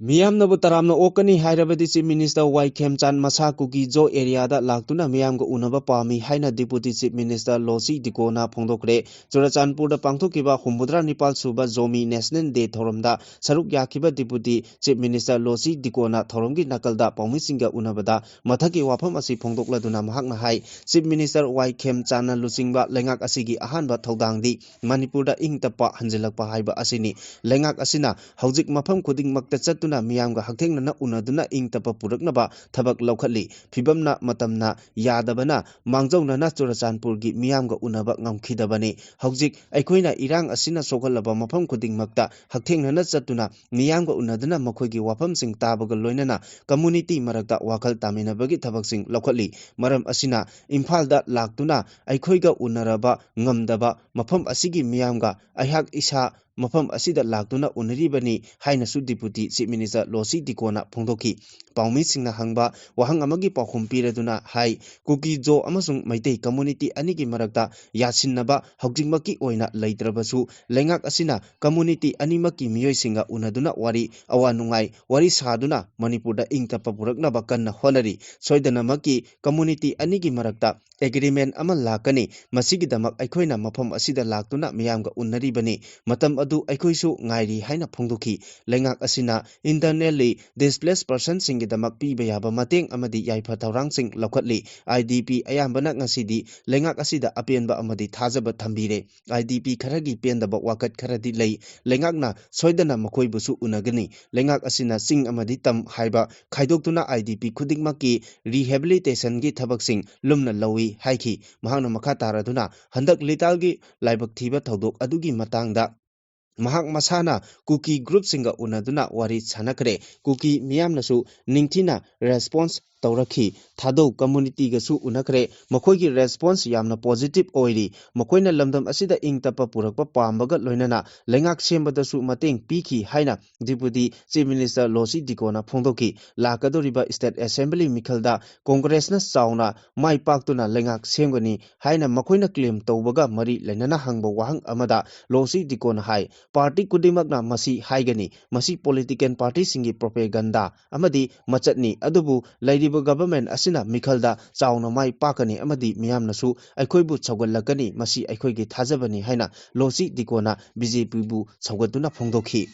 ꯃꯤꯌꯥꯝꯅꯕꯨ ꯇꯔꯥꯝꯅ ꯑꯣꯛꯀꯅꯤ ꯍꯥꯏꯔꯕꯗꯤ Chief Minister ꯋꯥꯏ ꯈꯦꯝꯆꯥꯟ ꯃꯁꯥ ꯀꯨꯀꯤ ꯖꯣ ꯑꯦꯔꯤꯌꯥꯗ ꯂꯥꯛꯇꯨꯅ ꯃꯤꯌꯥꯝꯒ ꯎꯅꯕ ꯄꯥꯝꯃꯤ ꯍꯥꯏꯅ Deputy Chief Minister ꯂꯣꯁꯤ ꯗꯤꯀꯣꯅ ꯐꯣꯡꯗꯣꯛꯈ꯭ꯔꯦ꯫ ꯆꯨꯔꯆꯥꯟꯄꯨꯔꯗ ꯄꯥꯡꯊꯣꯛꯈꯤꯕ ꯍꯨꯝꯐꯨꯇꯔꯥ ꯅꯤꯄꯥꯜ ꯁꯨꯕ ꯖꯣꯃꯤ National Day ꯊꯧꯔꯝꯗ ꯁꯔꯨꯛ ꯌꯥꯈꯤꯕ Deputy Chief Minister ꯂꯣꯁꯤ ꯗꯤꯀꯣꯅ ꯊꯧꯔꯝꯒꯤ ꯅꯥꯀꯜꯗ ꯄꯥꯎꯃꯤꯁꯤꯡꯒ ꯎꯅꯕꯗ ꯃꯊꯛꯀꯤ ꯋꯥꯐꯝ ꯑꯁꯤ ꯐꯣꯡꯗꯣꯛꯂꯗꯨꯅ ꯃꯍꯥꯛꯅ ꯍꯥꯏ, Chief Minister ꯋꯥꯏ ꯈꯦꯝꯆꯥꯟꯅ ꯂꯨꯆꯤꯡꯕ ꯂꯩꯉꯥꯛ ꯑꯁꯤꯒꯤ ꯑꯍꯥꯟꯕ ꯊꯧꯗꯥꯡꯗꯤ ꯃꯅꯤꯄꯨꯔꯗ ꯏꯪ ꯇꯞꯄ ꯍꯟꯖꯤꯜꯂꯛꯄ ꯍꯥꯏꯕ ꯑꯁꯤꯅꯤ꯫ ꯂꯩꯉꯥꯛ ꯑꯁꯤꯅ ꯍꯧꯖꯤꯛ ꯃꯐꯝ ꯈꯨꯗꯤꯡꯃꯛꯇ ꯆꯠꯇꯨꯅ ꯃꯤꯌꯥꯝꯒ ꯍꯛꯊꯦꯡꯅꯅ ꯎꯅꯗꯨꯅ ꯏꯪ ꯇꯞꯄ ꯄꯨꯔꯛꯅꯕ ꯊꯕꯛ ꯂꯧꯈꯠꯂꯤ꯫ ꯐꯤꯕꯝꯅ ꯃꯇꯝꯅ ꯌꯥꯗꯕꯅ ꯃꯥꯡꯖꯧꯅꯅ ꯆꯨꯔꯆꯥꯟꯄꯨꯔꯒꯤ ꯃꯤꯌꯥꯝꯒ ꯎꯅꯕ ꯉꯝꯈꯤꯗꯕꯅꯤ꯫ ꯍꯧꯖꯤꯛ ꯑꯩꯈꯣꯏꯅ ꯏꯔꯥꯡ ꯑꯁꯤꯅ ꯁꯣꯛꯍꯜꯂꯕ ꯃꯐꯝ ꯈꯨꯗꯤꯡꯃꯛꯇ ꯍꯛꯊꯦꯡꯅꯅ ꯆꯠꯇꯨꯅ ꯃꯤꯌꯥꯝꯒ ꯎꯅꯗꯨꯅ ꯃꯈꯣꯏꯒꯤ ꯋꯥꯐꯝꯁꯤꯡ ꯇꯥꯕꯒ ꯂꯣꯏꯅꯅ ꯀꯝꯃꯨꯅꯤꯇꯤ ꯃꯔꯛꯇ ꯋꯥꯈꯜ ꯇꯥꯃꯤꯟꯅꯕꯒꯤ ꯊꯕꯛꯁꯤꯡ ꯂꯧꯈꯠꯂꯤ꯫ ꯃꯔꯝ ꯑꯁꯤꯅ ꯏꯝꯐꯥꯜꯗ ꯂꯥꯛꯇꯨꯅ ꯑꯩꯈꯣꯏꯒ ꯎꯅꯔꯕ ꯉꯝꯗꯕ ꯃꯐꯝ ꯑꯁꯤꯒꯤ ꯃꯤꯌꯥꯝꯒ ꯑꯩꯍꯥꯛ ꯏꯁꯥ ꯃꯐꯝ ꯑꯁꯤꯗ ꯂꯥꯛꯇꯨꯅ ꯎꯅꯔꯤꯕꯅꯤ ꯍꯥꯏꯅꯁꯨ ꯗꯤꯄꯨꯇꯤ ꯆꯤꯐ ꯃꯤꯅꯤꯁꯇꯔ ꯂꯣꯁꯤ ꯗꯤꯀꯣꯅ ꯐꯣꯡꯗꯣꯛꯈꯤ꯫ ꯄꯥꯎꯃꯤꯁꯤꯡꯅ ꯍꯪꯕ ꯋꯥꯍꯪ ꯑꯃꯒꯤ ꯄꯥꯎꯈꯨꯝ ꯄꯤꯔꯗꯨꯅ ꯍꯥꯏ, ꯀꯨꯀꯤ ꯖꯣ ꯑꯃꯁꯨꯡ ꯃꯩꯇꯩ ꯀꯝꯃꯨꯅꯤꯇꯤ ꯑꯅꯤꯒꯤ ꯃꯔꯛꯇ ꯌꯥꯁꯤꯟꯅꯕ ꯍꯧꯖꯤꯛꯃꯛꯀꯤ ꯑꯣꯏꯅ ꯂꯩꯇ꯭ꯔꯕꯁꯨ, ꯂꯩꯉꯥꯛ ꯑꯁꯤꯅ ꯀꯝꯃꯨꯅꯤꯇꯤ ꯑꯅꯤꯃꯛꯀꯤ ꯃꯤꯑꯣꯏꯁꯤꯡꯒ ꯎꯅꯗꯨꯅ ꯋꯥꯔꯤ ꯑꯋꯥ ꯅꯨꯡꯉꯥꯏ ꯋꯥꯔꯤ ꯁꯥꯗꯨꯅ ꯃꯅꯤꯄꯨꯔꯗ ꯏꯪ ꯇꯞꯄ ꯄꯨꯔꯛꯅꯕ ꯀꯟꯅ ꯍꯣꯠꯅꯔꯤ꯫ ꯁꯣꯏꯗꯅꯃꯛꯀꯤ ꯀꯝꯃꯨꯅꯤꯇꯤ ꯑꯅꯤꯒꯤ ꯃꯔꯛꯇ ꯑꯦꯒ꯭ꯔꯤꯃꯦꯟ ꯑꯃ ꯂꯥꯛꯀꯅꯤ꯫ ꯃꯁꯤꯒꯤꯗꯃꯛ ꯑꯩꯈꯣꯏꯅ ꯃꯐꯝ ꯑꯁꯤꯗ ꯂꯥꯛꯇꯨꯅ ꯃꯤꯌꯥꯝꯒ ꯎꯅꯔꯤꯕꯅꯤ꯫ ꯃꯇꯝ ꯑꯗꯨ ꯑꯩꯈꯣꯏꯁꯨ ꯉꯥꯏꯔꯤ ꯍꯥꯏꯅ ꯐꯣꯡꯗꯣꯛꯈꯤ꯫ ꯂꯩꯉꯥꯛ ꯑꯁꯤꯅ ꯏꯟꯇꯔꯅꯦꯜꯂꯤ ꯗꯤꯁꯄ꯭ꯂꯦꯁ ꯄꯔꯁꯟꯁꯤꯡꯒꯤꯗꯃꯛ ꯄꯤꯕ ꯌꯥꯕ ꯃꯇꯦꯡ ꯑꯃꯗꯤ ꯌꯥꯏꯐ ꯊꯧꯔꯥꯡꯁꯤꯡ ꯂꯧꯈꯠꯂꯤ꯫ ꯑꯥꯏ ꯗꯤ ꯄꯤ ꯑꯌꯥꯝꯕꯅ ꯉꯁꯤꯗꯤ ꯂꯩꯉꯥꯛ ꯑꯁꯤꯗ ꯑꯄꯦꯟꯕ ꯑꯃꯗꯤ ꯊꯥꯖꯕ ꯊꯝꯕꯤꯔꯦ꯫ ꯑꯥꯏ ꯗꯤ ꯄꯤ ꯈꯔꯒꯤ ꯄꯦꯟꯗꯕ ꯋꯥꯀꯠ ꯈꯔꯗꯤ ꯂꯩ꯫ ꯂꯩꯉꯥꯛꯅ ꯁꯣꯏꯗꯅ ꯃꯈꯣꯏꯕꯨꯁꯨ ꯎꯅꯒꯅꯤ꯫ ꯂꯩꯉꯥꯛ ꯑꯁꯤꯅ ꯆꯤꯡ ꯑꯃꯗꯤ ꯇꯝ ꯍꯥꯏꯕ ꯈꯥꯏꯗꯣꯛꯇꯨꯅ ꯑꯥꯏ ꯗꯤ ꯄꯤ ꯈꯨꯗꯤꯡꯃꯛꯀꯤ ꯔꯤꯍꯦꯕꯤꯂꯤꯇꯦꯁꯟꯒꯤ ꯊꯕꯛꯁꯤꯡ ꯂꯨꯝꯅ ꯂꯧꯏ ꯍꯥꯏꯈꯤ꯫ ꯃꯍꯥꯛꯅ ꯃꯈꯥ ꯇꯥꯔꯗꯨꯅ ꯍꯟꯗꯛ ꯂꯤꯇꯥꯜꯒꯤ ꯂꯥꯏꯕꯛ ꯊꯤꯕ ꯊꯧꯗꯣꯛ ꯑꯗꯨꯒꯤ ꯃꯇꯥꯡꯗ ꯃꯍꯥꯛ ꯃꯁꯥꯅ ꯀꯨꯀꯤ ꯒ꯭ꯔꯨꯞꯁꯤꯡꯒ ꯎꯅꯗꯨꯅ ꯋꯥꯔꯤ ꯁꯥꯟꯅꯈ꯭ꯔꯦ꯫ ꯀꯨꯀꯤ ꯃꯤꯌꯥꯝꯅꯁꯨ ꯅꯤꯡꯊꯤꯅ ꯔꯦꯁꯄꯣꯟꯁ ꯇꯧꯔꯛꯈꯤ꯫ ꯊꯥꯗꯧ ꯀꯝꯃꯨꯅꯤꯇꯤꯒꯁꯨ ꯎꯅꯈ꯭ꯔꯦ꯫ ꯃꯈꯣꯏꯒꯤ ꯔꯦꯁꯄꯣꯟꯁ ꯌꯥꯝꯅ ꯄꯣꯖꯤꯇꯤꯚ ꯑꯣꯏꯔꯤ꯫ ꯃꯈꯣꯏꯅ ꯂꯝꯗꯝ ꯑꯁꯤꯗ ꯏꯪ ꯇꯞꯄ ꯄꯨꯔꯛꯄ ꯄꯥꯝꯕꯒ ꯂꯣꯏꯅꯅ ꯂꯩꯉꯥꯛ ꯁꯦꯝꯕꯗꯁꯨ ꯃꯇꯦꯡ ꯄꯤꯈꯤ ꯍꯥꯏꯅ ꯗꯤꯄꯨꯇꯤ ꯆꯤꯐ ꯃꯤꯅꯤꯁꯇꯔ ꯂꯣꯁꯤ ꯗꯤꯀꯣꯅ ꯐꯣꯡꯗꯣꯛꯈꯤ꯫ ꯂꯥꯛꯀꯗꯧꯔꯤꯕ ꯁ꯭ꯇꯦꯠ ꯑꯦꯁꯦꯝꯕ꯭ꯂꯤ ꯃꯤꯈꯜꯗ ꯀꯣꯡꯒ꯭ꯔꯦꯁꯅ ꯆꯥꯎꯅ ꯃꯥꯏ ꯄꯥꯛꯇꯨꯅ ꯂꯩꯉꯥꯛ ꯁꯦꯝꯒꯅꯤ ꯍꯥꯏꯅ ꯃꯈꯣꯏꯅ ꯀ꯭ꯂꯦꯝ ꯇꯧꯕꯒ ꯃꯔꯤ ꯂꯩꯅꯅ ꯍꯪꯕ ꯋꯥꯍꯪ ꯑꯃꯗ ꯂꯣꯁꯤ ꯗꯤꯀꯣꯅ ꯍꯥꯏ, ꯄꯥꯔꯇꯤ ꯈꯨꯗꯤꯡꯃꯛꯅ ꯃꯁꯤ ꯍꯥꯏꯒꯅꯤ꯫ ꯃꯁꯤ ꯄꯣꯂꯤꯇꯤꯀꯦꯜ ꯄꯥꯔꯇꯤꯁꯤꯡꯒꯤ ꯄ꯭ꯔꯣꯄꯦꯒꯟꯗꯥ ꯑꯃꯗꯤ ꯃꯆꯠꯅꯤ꯫ ꯑꯗꯨꯕꯨ ꯂꯩꯔꯤꯕ ꯒꯚꯔꯟꯃꯦꯟꯠ ꯑꯁꯤꯅ ꯃꯤꯈꯜꯗ ꯆꯥꯎꯅ ꯃꯥꯏ ꯄꯥꯛꯀꯅꯤ ꯑꯃꯗꯤ ꯃꯤꯌꯥꯝꯅꯁꯨ ꯑꯩꯈꯣꯏꯕꯨ ꯁꯧꯒꯠꯂꯛꯀꯅꯤ꯫ ꯃꯁꯤ ꯑꯩꯈꯣꯏꯒꯤ ꯊꯥꯖꯕꯅꯤ ꯍꯥꯏꯅ ꯂꯣꯁꯤ ꯗꯤꯀꯣꯅ ꯕꯤ ꯖꯦ ꯄꯤꯕꯨ ꯁꯧꯒꯠꯇꯨꯅ ꯐꯣꯡꯗꯣꯛꯈꯤ꯫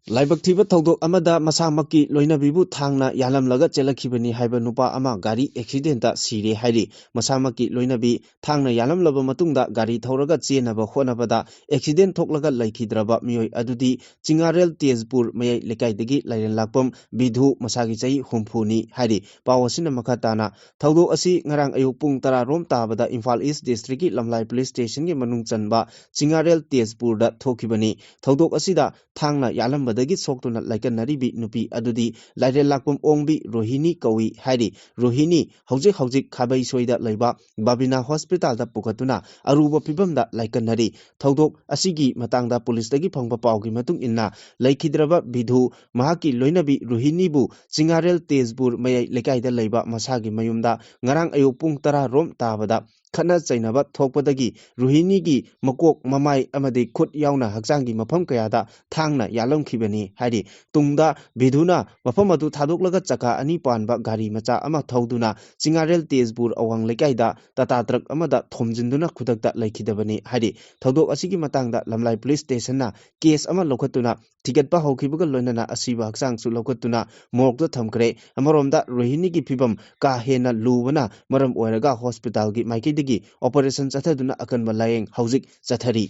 ꯂꯥꯏꯕꯛ ꯊꯤꯕ ꯊꯧꯗꯣꯛ ꯑꯃꯗ ꯃꯁꯥꯃꯛꯀꯤ ꯂꯣꯏꯅꯕꯤꯕꯨ ꯊꯥꯡꯅ ꯌꯥꯜꯂꯝꯂꯒ ꯆꯦꯜꯂꯛꯈꯤꯕꯅꯤ ꯍꯥꯏꯕ ꯅꯨꯄꯥ ꯑꯃ ꯒꯥꯔꯤ ꯑꯦꯛꯁꯤꯗꯦꯟꯇ ꯁꯤꯔꯦ ꯍꯥꯏꯔꯤ꯫ ꯃꯁꯥꯃꯛꯀꯤ ꯂꯣꯏꯅꯕꯤ ꯊꯥꯡꯅ ꯌꯥꯜꯂꯝꯂꯕ ꯃꯇꯨꯡꯗ ꯒꯥꯔꯤ ꯊꯧꯔꯒ ꯆꯦꯟꯅꯕ ꯍꯣꯠꯅꯕꯗ ꯑꯦꯛꯁꯤꯗꯦꯟ ꯊꯣꯛꯂꯒ ꯂꯩꯈꯤꯗ꯭ꯔꯕ ꯃꯤꯑꯣꯏ ꯑꯗꯨꯗꯤ ꯆꯤꯉꯥꯔꯦꯜ ꯇꯦꯖꯄꯨꯔ ꯃꯌꯥꯏ ꯂꯩꯀꯥꯏꯗꯒꯤ ꯂꯥꯏꯔꯦꯟ ꯂꯥꯛꯄꯝ ꯕꯤꯙꯨ, ꯃꯁꯥꯒꯤ ꯆꯍꯤ ꯍꯨꯝꯐꯨꯅꯤ ꯍꯥꯏꯔꯤ꯫ ꯄꯥꯎ ꯑꯁꯤꯅ ꯃꯈꯥ ꯇꯥꯅ, ꯊꯧꯗꯣꯛ ꯑꯁꯤ ꯉꯔꯥꯡ ꯑꯌꯨꯛ ꯄꯨꯡ ꯇꯔꯥ ꯔꯣꯝ ꯇꯥꯕꯗ ꯏꯝꯐꯥꯜ ꯏꯁ ꯗꯤꯁꯇ꯭ꯔꯤꯛꯀꯤ ꯂꯝꯂꯥꯏ ꯄꯨꯂꯤꯁ ꯁ꯭ꯇꯦꯁꯟꯒꯤ ꯃꯅꯨꯡ ꯆꯟꯕ ꯆꯤꯉꯥꯔꯦꯜ ꯇꯦꯖꯄꯨꯔꯗ ꯊꯣꯛꯈꯤꯕꯅꯤ꯫ ꯊꯧꯗꯣꯛ ꯑꯁꯤꯗ ꯊꯥꯡꯅ ꯌꯥꯜꯂꯝꯕꯗꯒꯤ ꯁꯣꯛꯇꯨꯅ ꯂꯥꯏꯀꯠꯅꯔꯤꯕꯤ ꯅꯨꯄꯤ ꯑꯗꯨꯗꯤ ꯂꯥꯏꯔꯦꯜ ꯂꯥꯛꯄꯝ ꯑꯣꯡꯕꯤ ꯔꯣꯍꯤꯅꯤ ꯀꯧꯏ ꯍꯥꯏꯔꯤ꯫ ꯔꯣꯍꯤꯅꯤ ꯍꯧꯖꯤꯛ ꯍꯧꯖꯤꯛ ꯈꯥꯕꯩꯁꯣꯏꯗ ꯂꯩꯕ ꯕꯥꯕꯤꯅꯥ ꯍꯣꯁꯄꯤꯇꯥꯜꯗ ꯄꯨꯈꯠꯇꯨꯅ ꯑꯔꯨꯕ ꯐꯤꯕꯝꯗ ꯂꯥꯏꯀꯠꯅꯔꯤ꯫ ꯊꯧꯗꯣꯛ ꯑꯁꯤꯒꯤ ꯃꯇꯥꯡꯗ ꯄꯨꯂꯤꯁꯇꯒꯤ ꯐꯪꯕ ꯄꯥꯎꯒꯤ ꯃꯇꯨꯡ ꯏꯟꯅ, ꯂꯩꯈꯤꯗ꯭ꯔꯕ ꯕꯤꯙꯨ ꯃꯍꯥꯛꯀꯤ ꯂꯣꯏꯅꯕꯤ ꯔꯨꯍꯤꯅꯤꯕꯨ ꯆꯤꯉꯥꯔꯦꯜ ꯇꯦꯖꯄꯨꯔ ꯃꯌꯥꯏ ꯂꯩꯀꯥꯏꯗ ꯂꯩꯕ ꯃꯁꯥꯒꯤ ꯃꯌꯨꯝꯗ ꯉꯔꯥꯡ ꯑꯌꯨꯛ ꯄꯨꯡ ꯇꯔꯥ ꯔꯣꯝ ꯇꯥꯕꯗ ꯈꯠꯅ ꯆꯩꯅꯕ ꯊꯣꯛꯄꯗꯒꯤ ꯔꯨꯍꯤꯅꯤꯒꯤ ꯃꯀꯣꯛ, ꯃꯃꯥꯏ ꯑꯃꯗꯤ ꯈꯨꯠ ꯌꯥꯎꯅ ꯍꯛꯆꯥꯡꯒꯤ ꯃꯐꯝ ꯀꯌꯥꯗ ꯊꯥꯡꯅ ꯌꯥꯜꯂꯝꯈꯤꯕꯅꯤ ꯍꯥꯏꯔꯤ꯫ ꯇꯨꯡꯗ ꯕꯤꯙꯨꯅ ꯃꯐꯝ ꯑꯗꯨ ꯊꯥꯗꯣꯛꯂꯒ ꯆꯀꯥ ꯑꯅꯤ ꯄꯥꯟꯕ ꯒꯥꯔꯤ ꯃꯆꯥ ꯑꯃ ꯊꯧꯗꯨꯅ ꯆꯤꯉꯥꯔꯦꯜ ꯇꯦꯖꯄꯨꯔ ꯑꯋꯥꯡ ꯂꯩꯀꯥꯏꯗ ꯇꯥꯇꯥ ꯇ꯭ꯔꯛ ꯑꯃꯗ ꯊꯣꯝꯖꯤꯟꯗꯨꯅ ꯈꯨꯗꯛꯇ ꯂꯩꯈꯤꯗꯕꯅꯤ ꯍꯥꯏꯔꯤ꯫ ꯊꯧꯗꯣꯛ ꯑꯁꯤꯒꯤ ꯃꯇꯥꯡꯗ ꯂꯝꯂꯥꯏ ꯄꯨꯂꯤꯁ ꯁ꯭ꯇꯦꯁꯟꯅ ꯀꯦꯁ ꯑꯃ ꯂꯧꯈꯠꯇꯨꯅ ꯊꯤꯒꯠꯄ ꯍꯧꯈꯤꯕꯒ ꯂꯣꯏꯅꯅ ꯑꯁꯤꯕ ꯍꯛꯆꯥꯡꯁꯨ ꯂꯧꯈꯠꯇꯨꯅ ꯃꯣꯔꯒꯇ ꯊꯝꯈ꯭ꯔꯦ꯫ ꯑꯃꯔꯣꯝꯗ ꯔꯣꯍꯤꯅꯤꯒꯤ ꯐꯤꯕꯝ ꯀꯥ ꯍꯦꯟꯅ ꯂꯨꯕꯅ ꯃꯔꯝ ꯑꯣꯏꯔꯒ ꯍꯣꯁꯄꯤꯇꯥꯜꯒꯤ ꯃꯥꯏꯀꯩꯗꯒꯤ ꯑꯣꯄꯔꯦꯁꯟ ꯆꯠꯊꯗꯨꯅ ꯑꯀꯟꯕ ꯂꯥꯌꯦꯡ ꯍꯧꯖꯤꯛ ꯆꯠꯊꯔꯤ꯫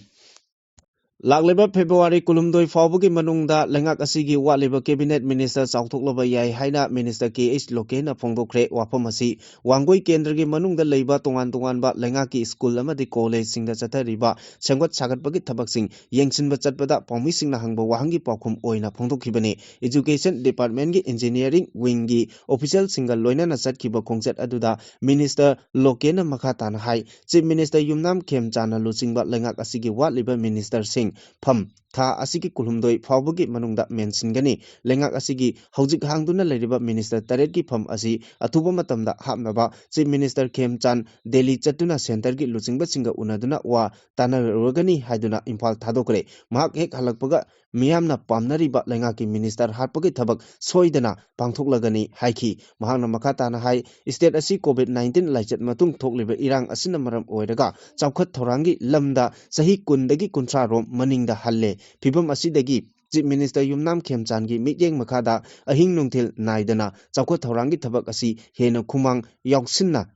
ꯂꯥꯛꯂꯤꯕ ꯐꯦꯕ꯭ꯔꯨꯋꯥꯔꯤ ꯀꯨꯟꯍꯨꯝꯗꯣꯏ ꯐꯥꯎꯕꯒꯤ ꯃꯅꯨꯡꯗ ꯂꯩꯉꯥꯛ ꯑꯁꯤꯒꯤ ꯋꯥꯠꯂꯤꯕ ꯀꯦꯕꯤꯅꯦꯠ ꯃꯤꯅꯤꯁꯇꯔ ꯆꯥꯎꯊꯣꯛꯂꯕ ꯌꯥꯏ ꯍꯥꯏꯅ ꯃꯤꯅꯤꯁꯇꯔ ꯀꯦ ꯑꯩꯆ ꯂꯣꯀꯦꯟꯅ ꯐꯣꯡꯗꯣꯛꯈ꯭ꯔꯦ꯫ ꯋꯥꯐꯝ ꯑꯁꯤ ꯋꯥꯡꯒꯣꯏ ꯀꯦꯟꯗ꯭ꯔꯒꯤ ꯃꯅꯨꯡꯗ ꯂꯩꯕ ꯇꯣꯉꯥꯟ ꯇꯣꯉꯥꯟꯕ ꯂꯩꯉꯥꯛꯀꯤ ꯁ꯭ꯀꯨꯜ ꯑꯃꯗꯤ ꯀꯣꯂꯦꯖꯁꯤꯡꯗ ꯆꯠꯊꯔꯤꯕ ꯁꯦꯝꯒꯠ ꯁꯥꯒꯠꯄꯒꯤ ꯊꯕꯛꯁꯤꯡ ꯌꯦꯡꯁꯤꯟꯕ ꯆꯠꯄꯗ ꯄꯥꯎꯃꯤꯁꯤꯡꯅ ꯍꯪꯕ ꯋꯥꯍꯪꯒꯤ ꯄꯥꯎꯈꯨꯝ ꯑꯣꯏꯅ ꯐꯣꯡꯗꯣꯛꯈꯤꯕꯅꯤ꯫ ꯏꯖꯨꯀꯦꯁꯟ ꯗꯤꯄꯥꯔꯠꯃꯦꯟꯒꯤ ꯏꯟꯖꯤꯅꯤꯌꯥꯔꯤꯡ ꯋꯤꯡꯒꯤ ꯑꯣꯐꯤꯁꯤꯌꯦꯜꯁꯤꯡꯒ ꯂꯣꯏꯅꯅ ꯆꯠꯈꯤꯕ ꯈꯣꯡꯆꯠ ꯑꯗꯨꯗ ꯃꯤꯅꯤꯁꯇꯔ ꯂꯣꯀꯦꯟꯅ ꯃꯈꯥ ꯇꯥꯅ ꯍꯥꯏ, ꯆꯤꯐ ꯃꯤꯅꯤꯁꯇꯔ ꯌꯨꯝꯅꯥꯝ ꯈꯦꯝꯆꯥꯟꯅ ꯂꯨꯆꯤꯡꯕ ꯂꯩꯉꯥꯛ ꯑꯁꯤꯒꯤ ꯋꯥꯠꯂꯤꯕ ꯃꯤꯅꯤꯁꯇꯔꯁꯤꯡ ꯐꯝ ꯊꯥ ꯑꯁꯤꯒꯤ ꯀꯨꯟꯍꯨꯝꯗꯣꯏ ꯐꯥꯎꯕꯒꯤ ꯃꯅꯨꯡꯗ ꯃꯦꯟꯁꯤꯟꯒꯅꯤ꯫ ꯂꯩꯉꯥꯛ ꯑꯁꯤꯒꯤ ꯍꯧꯖꯤꯛ ꯍꯥꯡꯗꯨꯅ ꯂꯩꯔꯤꯕ ꯃꯤꯅꯤꯁꯇꯔ ꯇꯔꯦꯠꯀꯤ ꯐꯝ ꯑꯁꯤ ꯑꯊꯨꯕ ꯃꯇꯝꯗ ꯍꯥꯞꯅꯕ ꯆꯤꯐ ꯃꯤꯅꯤꯁꯇꯔ ꯈꯦꯝꯆꯥꯟ ꯗꯦꯜꯂꯤ ꯆꯠꯇꯨꯅ ꯁꯦꯟꯇꯔꯒꯤ ꯂꯨꯆꯤꯡꯕꯁꯤꯡꯒ ꯎꯅꯗꯨꯅ ꯋꯥ ꯇꯥꯟꯅꯔꯨꯔꯒꯅꯤ ꯍꯥꯏꯗꯨꯅ ꯏꯝꯐꯥꯜ ꯊꯥꯗꯣꯛꯈ꯭ꯔꯦ꯫ ꯃꯍꯥꯛ ꯍꯦꯛ ꯍꯜꯂꯛꯄꯒ ꯃꯤꯌꯥꯝꯅ ꯄꯥꯝꯅꯔꯤꯕ ꯂꯩꯉꯥꯛꯀꯤ ꯃꯤꯅꯤꯁꯇꯔ ꯍꯥꯠꯄꯒꯤ ꯊꯕꯛ ꯁꯣꯏꯗꯅ ꯄꯥꯡꯊꯣꯛꯂꯒꯅꯤ ꯍꯥꯏꯈꯤ꯫ ꯃꯍꯥꯛꯅ ꯃꯈꯥ ꯇꯥꯅ ꯍꯥꯏ, ꯁ꯭ꯇꯦꯠ ꯑꯁꯤ ꯀꯣꯚꯤꯗ ꯅꯥꯏꯟꯇꯤꯟ ꯂꯥꯏꯆꯠ ꯃꯇꯨꯡ ꯊꯣꯛꯂꯤꯕ ꯏꯔꯥꯡ ꯑꯁꯤꯅ ꯃꯔꯝ ꯑꯣꯏꯔꯒ ꯆꯥꯎꯈꯠ ꯊꯧꯔꯥꯡꯒꯤ ꯂꯝꯗ ꯆꯍꯤ ꯀꯨꯟꯗꯒꯤ ꯀꯨꯟꯊ꯭ꯔꯥ ꯔꯣꯝ ꯃꯅꯤꯡꯗ ꯍꯜꯂꯦ꯫ ꯐꯤꯕꯝ ꯑꯁꯤꯗꯒꯤ Chief Minister ꯌꯨꯝꯅꯥꯝ ꯈꯦꯝꯆꯥꯟꯒꯤ ꯃꯤꯠꯌꯦꯡ ꯃꯈꯥꯗ ꯑꯍꯤꯡ ꯅꯨꯡꯊꯤꯜ ꯅꯥꯏꯗꯅ ꯆꯥꯎꯈꯠ ꯊꯧꯔꯥꯡꯒꯤ ꯊꯕꯛ ꯑꯁꯤ ꯍꯦꯟꯅ ꯈꯨꯃꯥꯡ ꯌꯥꯎꯁꯤꯟꯅ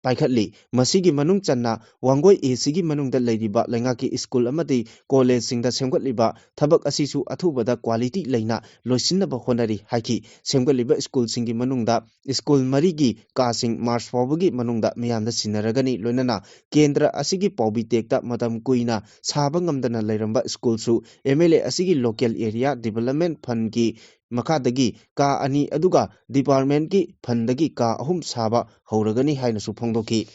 ꯄꯥꯏꯈꯠꯂꯤ꯫ ꯃꯁꯤꯒꯤ ꯃꯅꯨꯡ ꯆꯟꯅ ꯋꯥꯡꯒꯣꯏ A Cꯒꯤ ꯃꯅꯨꯡꯗ ꯂꯩꯔꯤꯕ ꯂꯩꯉꯥꯛꯀꯤ ꯁ꯭ꯀꯨꯜ ꯑꯃꯗꯤ ꯀꯣꯂꯦꯖꯁꯤꯡꯗ ꯁꯦꯝꯒꯠꯂꯤꯕ ꯊꯕꯛ ꯑꯁꯤꯁꯨ ꯑꯊꯨꯕꯗ quality ꯂꯩꯅ ꯂꯣꯏꯁꯤꯟꯅꯕ ꯍꯣꯠꯅꯔꯤ ꯍꯥꯏꯈꯤ꯫ ꯁꯦꯝꯒꯠꯂꯤꯕ ꯁ꯭ꯀꯨꯜꯁꯤꯡꯒꯤ ꯃꯅꯨꯡꯗ ꯁ꯭ꯀꯨꯜ ꯃꯔꯤꯒꯤ ꯀꯥꯁꯤꯡ March ꯐꯥꯎꯕꯒꯤ ꯃꯅꯨꯡꯗ ꯃꯤꯌꯥꯝꯗ ꯁꯤꯟꯅꯔꯒꯅꯤ꯫ ꯂꯣꯏꯅꯅ ꯀꯦꯟꯗ꯭ꯔ ꯑꯁꯤꯒꯤ ꯄꯥꯎꯕꯤ ꯇꯦꯛꯇ ꯃꯇꯝ ꯀꯨꯏꯅ ꯁꯥꯕ ꯉꯝꯗꯅ ꯂꯩꯔꯝꯕ ꯁ꯭ꯀꯨꯜꯁꯨ M L A ꯑꯁꯤꯒꯤ Local Area Development Fundꯀꯤ ꯃꯈꯥꯗꯒꯤ ꯀꯥ ꯑꯅꯤ, ꯑꯗꯨꯒ departmentꯀꯤ fundꯗꯒꯤ ꯀꯥ ꯑꯍꯨꯝ ꯁꯥꯕ ꯍꯧꯔꯒꯅꯤ ꯍꯥꯏꯅꯁꯨ ꯐꯣꯡꯗꯣꯛꯈꯤ꯫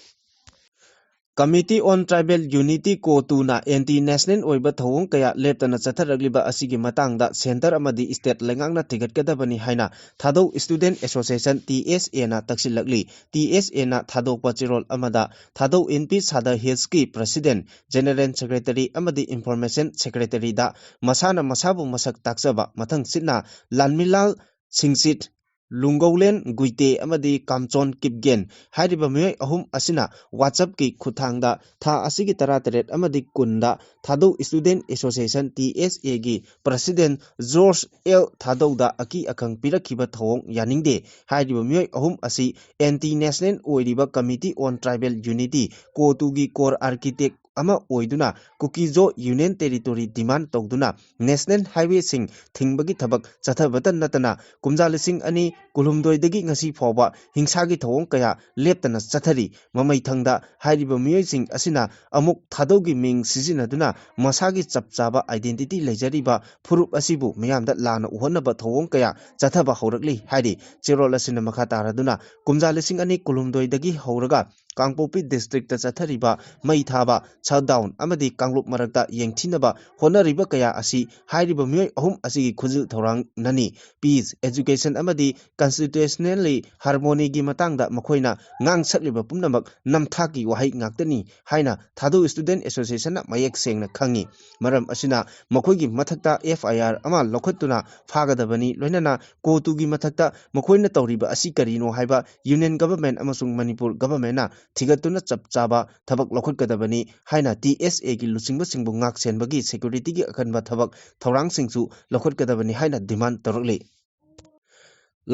Committee on Tribal Unity, CoTUꯅ anti national ꯑꯣꯏꯕ ꯊꯧꯑꯣꯡ ꯀꯌꯥ ꯂꯦꯞꯇꯅ ꯆꯠꯊꯔꯛꯂꯤꯕ ꯑꯁꯤꯒꯤ ꯃꯇꯥꯡꯗ centre ꯑꯃꯗꯤ state ꯂꯩꯉꯥꯛꯅ ꯊꯤꯒꯠꯀꯗꯕꯅꯤ ꯍꯥꯏꯅ ꯊꯥꯗꯧ Student Association, T S Aꯅ ꯇꯛꯁꯤꯜꯂꯛꯂꯤ꯫ T S Aꯅ ꯊꯥꯗꯣꯛꯄ ꯆꯦꯔꯣꯜ ꯑꯃꯗ ꯊꯥꯗꯧ ꯏꯟꯄꯤ ꯁꯥꯗ Hillsꯀꯤ President, General Secretary ꯑꯃꯗꯤ Information Secretaryꯗ ꯃꯁꯥꯅ ꯃꯁꯥꯕꯨ ꯃꯁꯛ ꯇꯥꯛꯆꯕ ꯃꯊꯪꯁꯤꯠꯅ ꯂꯥꯟꯃꯤꯂꯥꯜ ꯁꯤꯡꯆꯤꯠ, ꯂꯨꯡꯒꯧꯂꯦꯟ ꯒꯨꯏꯇꯦ ꯑꯃꯗꯤ ꯀꯥꯝꯆꯣꯟ ꯀꯤꯞꯒꯦꯟ ꯍꯥꯏꯔꯤꯕ ꯃꯤꯑꯣꯏ ꯑꯍꯨꯝ ꯑꯁꯤꯅ WhatsAppꯀꯤ ꯈꯨꯠꯊꯥꯡꯗ ꯊꯥ ꯑꯁꯤꯒꯤ ꯇꯔꯥꯇꯔꯦꯠ ꯑꯃꯗꯤ ꯀꯨꯟꯗ ꯊꯥꯗꯧ Student Association, T S Aꯒꯤ President George L ꯊꯥꯗꯧꯗ ꯑꯀꯤ ꯑꯈꯪ ꯄꯤꯔꯛꯈꯤꯕ ꯊꯧꯑꯣꯡ ꯌꯥꯅꯤꯡꯗꯦ꯫ ꯍꯥꯏꯔꯤꯕ ꯃꯤꯑꯣꯏ ꯑꯍꯨꯝ ꯑꯁꯤ anti national ꯑꯣꯏꯔꯤꯕ Committee on Tribal Unity, CoTUꯒꯤ core architect ꯑꯃ ꯑꯣꯏꯗꯨꯅ ꯀꯨꯀꯤꯖꯣ Union Territory demand ꯇꯧꯗꯨꯅ national highwayꯁꯤꯡ ꯊꯤꯡꯕꯒꯤ ꯊꯕꯛ ꯆꯠꯊꯕꯇ ꯅꯠꯇꯅ ꯀꯨꯝꯖꯥ ꯂꯤꯁꯤꯡ ꯑꯅꯤ ꯀꯨꯟꯍꯨꯝꯗꯣꯏꯗꯒꯤ ꯉꯁꯤ ꯐꯥꯎꯕ ꯍꯤꯡꯁꯥꯒꯤ ꯊꯧꯑꯣꯡ ꯀꯌꯥ ꯂꯦꯞꯇꯅ ꯆꯠꯊꯔꯤ꯫ ꯃꯃꯩꯊꯪꯗ ꯍꯥꯏꯔꯤꯕ ꯃꯤꯑꯣꯏꯁꯤꯡ ꯑꯁꯤꯅ ꯑꯃꯨꯛ ꯊꯥꯗꯧꯒꯤ ꯃꯤꯡ ꯁꯤꯖꯤꯟꯅꯗꯨꯅ ꯃꯁꯥꯒꯤ ꯆꯞ ꯆꯥꯕ identity ꯂꯩꯖꯔꯤꯕ ꯐꯨꯔꯨꯞ ꯑꯁꯤꯕꯨ ꯃꯤꯌꯥꯝꯗ ꯂꯥꯟꯅ ꯎꯍꯟꯅꯕ ꯊꯧꯑꯣꯡ ꯀꯌꯥ ꯆꯠꯊꯕ ꯍꯧꯔꯛꯂꯤ ꯍꯥꯏꯔꯤ꯫ ꯆꯦꯔꯣꯜ ꯑꯁꯤꯅ ꯃꯈꯥ ꯇꯥꯔꯗꯨꯅ ꯀꯨꯝꯖꯥ ꯂꯤꯁꯤꯡ ꯑꯅꯤ ꯀꯨꯟꯍꯨꯝꯗꯣꯏꯗꯒꯤ ꯍꯧꯔꯒ ꯀꯥꯡꯄꯣꯛꯄꯤ districtꯇ ꯆꯠꯊꯔꯤꯕ ꯃꯩ ꯊꯥꯕ, shutdown ꯑꯃꯗꯤ ꯀꯥꯡꯂꯨꯞ ꯃꯔꯛꯇ ꯌꯦꯡꯊꯤꯅꯕ ꯍꯣꯠꯅꯔꯤꯕ ꯀꯌꯥ ꯑꯁꯤ ꯍꯥꯏꯔꯤꯕ ꯃꯤꯑꯣꯏ ꯑꯍꯨꯝ ꯑꯁꯤꯒꯤ ꯈꯨꯖꯤꯜ ꯊꯧꯔꯥꯡꯅꯅꯤ꯫ Peace, education ꯑꯃꯗꯤ constitutionally harmonyꯒꯤ ꯃꯇꯥꯡꯗ ꯃꯈꯣꯏꯅ ꯉꯥꯡꯁꯛꯂꯤꯕ ꯄꯨꯝꯅꯃꯛ ꯅꯝꯊꯥꯛꯀꯤ ꯋꯥꯍꯩ ꯉꯥꯛꯇꯅꯤ ꯍꯥꯏꯅ ꯊꯥꯗꯧ Student Associationꯅ ꯃꯌꯦꯛ ꯁꯦꯡꯅ ꯈꯪꯉꯤ꯫ ꯃꯔꯝ ꯑꯁꯤꯅ ꯃꯈꯣꯏꯒꯤ ꯃꯊꯛꯇ F I R ꯑꯃ ꯂꯧꯈꯠꯇꯨꯅ ꯐꯥꯒꯗꯕꯅꯤ꯫ ꯂꯣꯏꯅꯅ CoTUꯒꯤ ꯃꯊꯛꯇ ꯃꯈꯣꯏꯅ ꯇꯧꯔꯤꯕ ꯑꯁꯤ ꯀꯔꯤꯅꯣ ꯍꯥꯏꯕ Union Government ꯑꯃꯁꯨꯡ ꯃꯅꯤꯄꯨꯔ Governmentꯅ ꯊꯤꯒꯠꯇꯨꯅ ꯆꯞ ꯆꯥꯕ ꯊꯕꯛ ꯂꯧꯈꯠꯀꯗꯕꯅꯤ ꯍꯥꯏꯅ ꯇꯤ ꯑꯦꯁ ꯑꯦꯒꯤ ꯂꯨꯆꯤꯡꯕꯁꯤꯡꯕꯨ ꯉꯥꯛ ꯁꯦꯟꯕꯒꯤ ꯁꯦꯀ꯭ꯌꯨꯔꯤꯇꯤꯒꯤ ꯑꯀꯟꯕ ꯊꯕꯛ ꯊꯧꯔꯥꯡꯁꯤꯡꯁꯨ ꯂꯧꯈꯠꯀꯗꯕꯅꯤ ꯍꯥꯏꯅ ꯗꯤꯃꯥꯟ ꯇꯧꯔꯛꯂꯤ꯫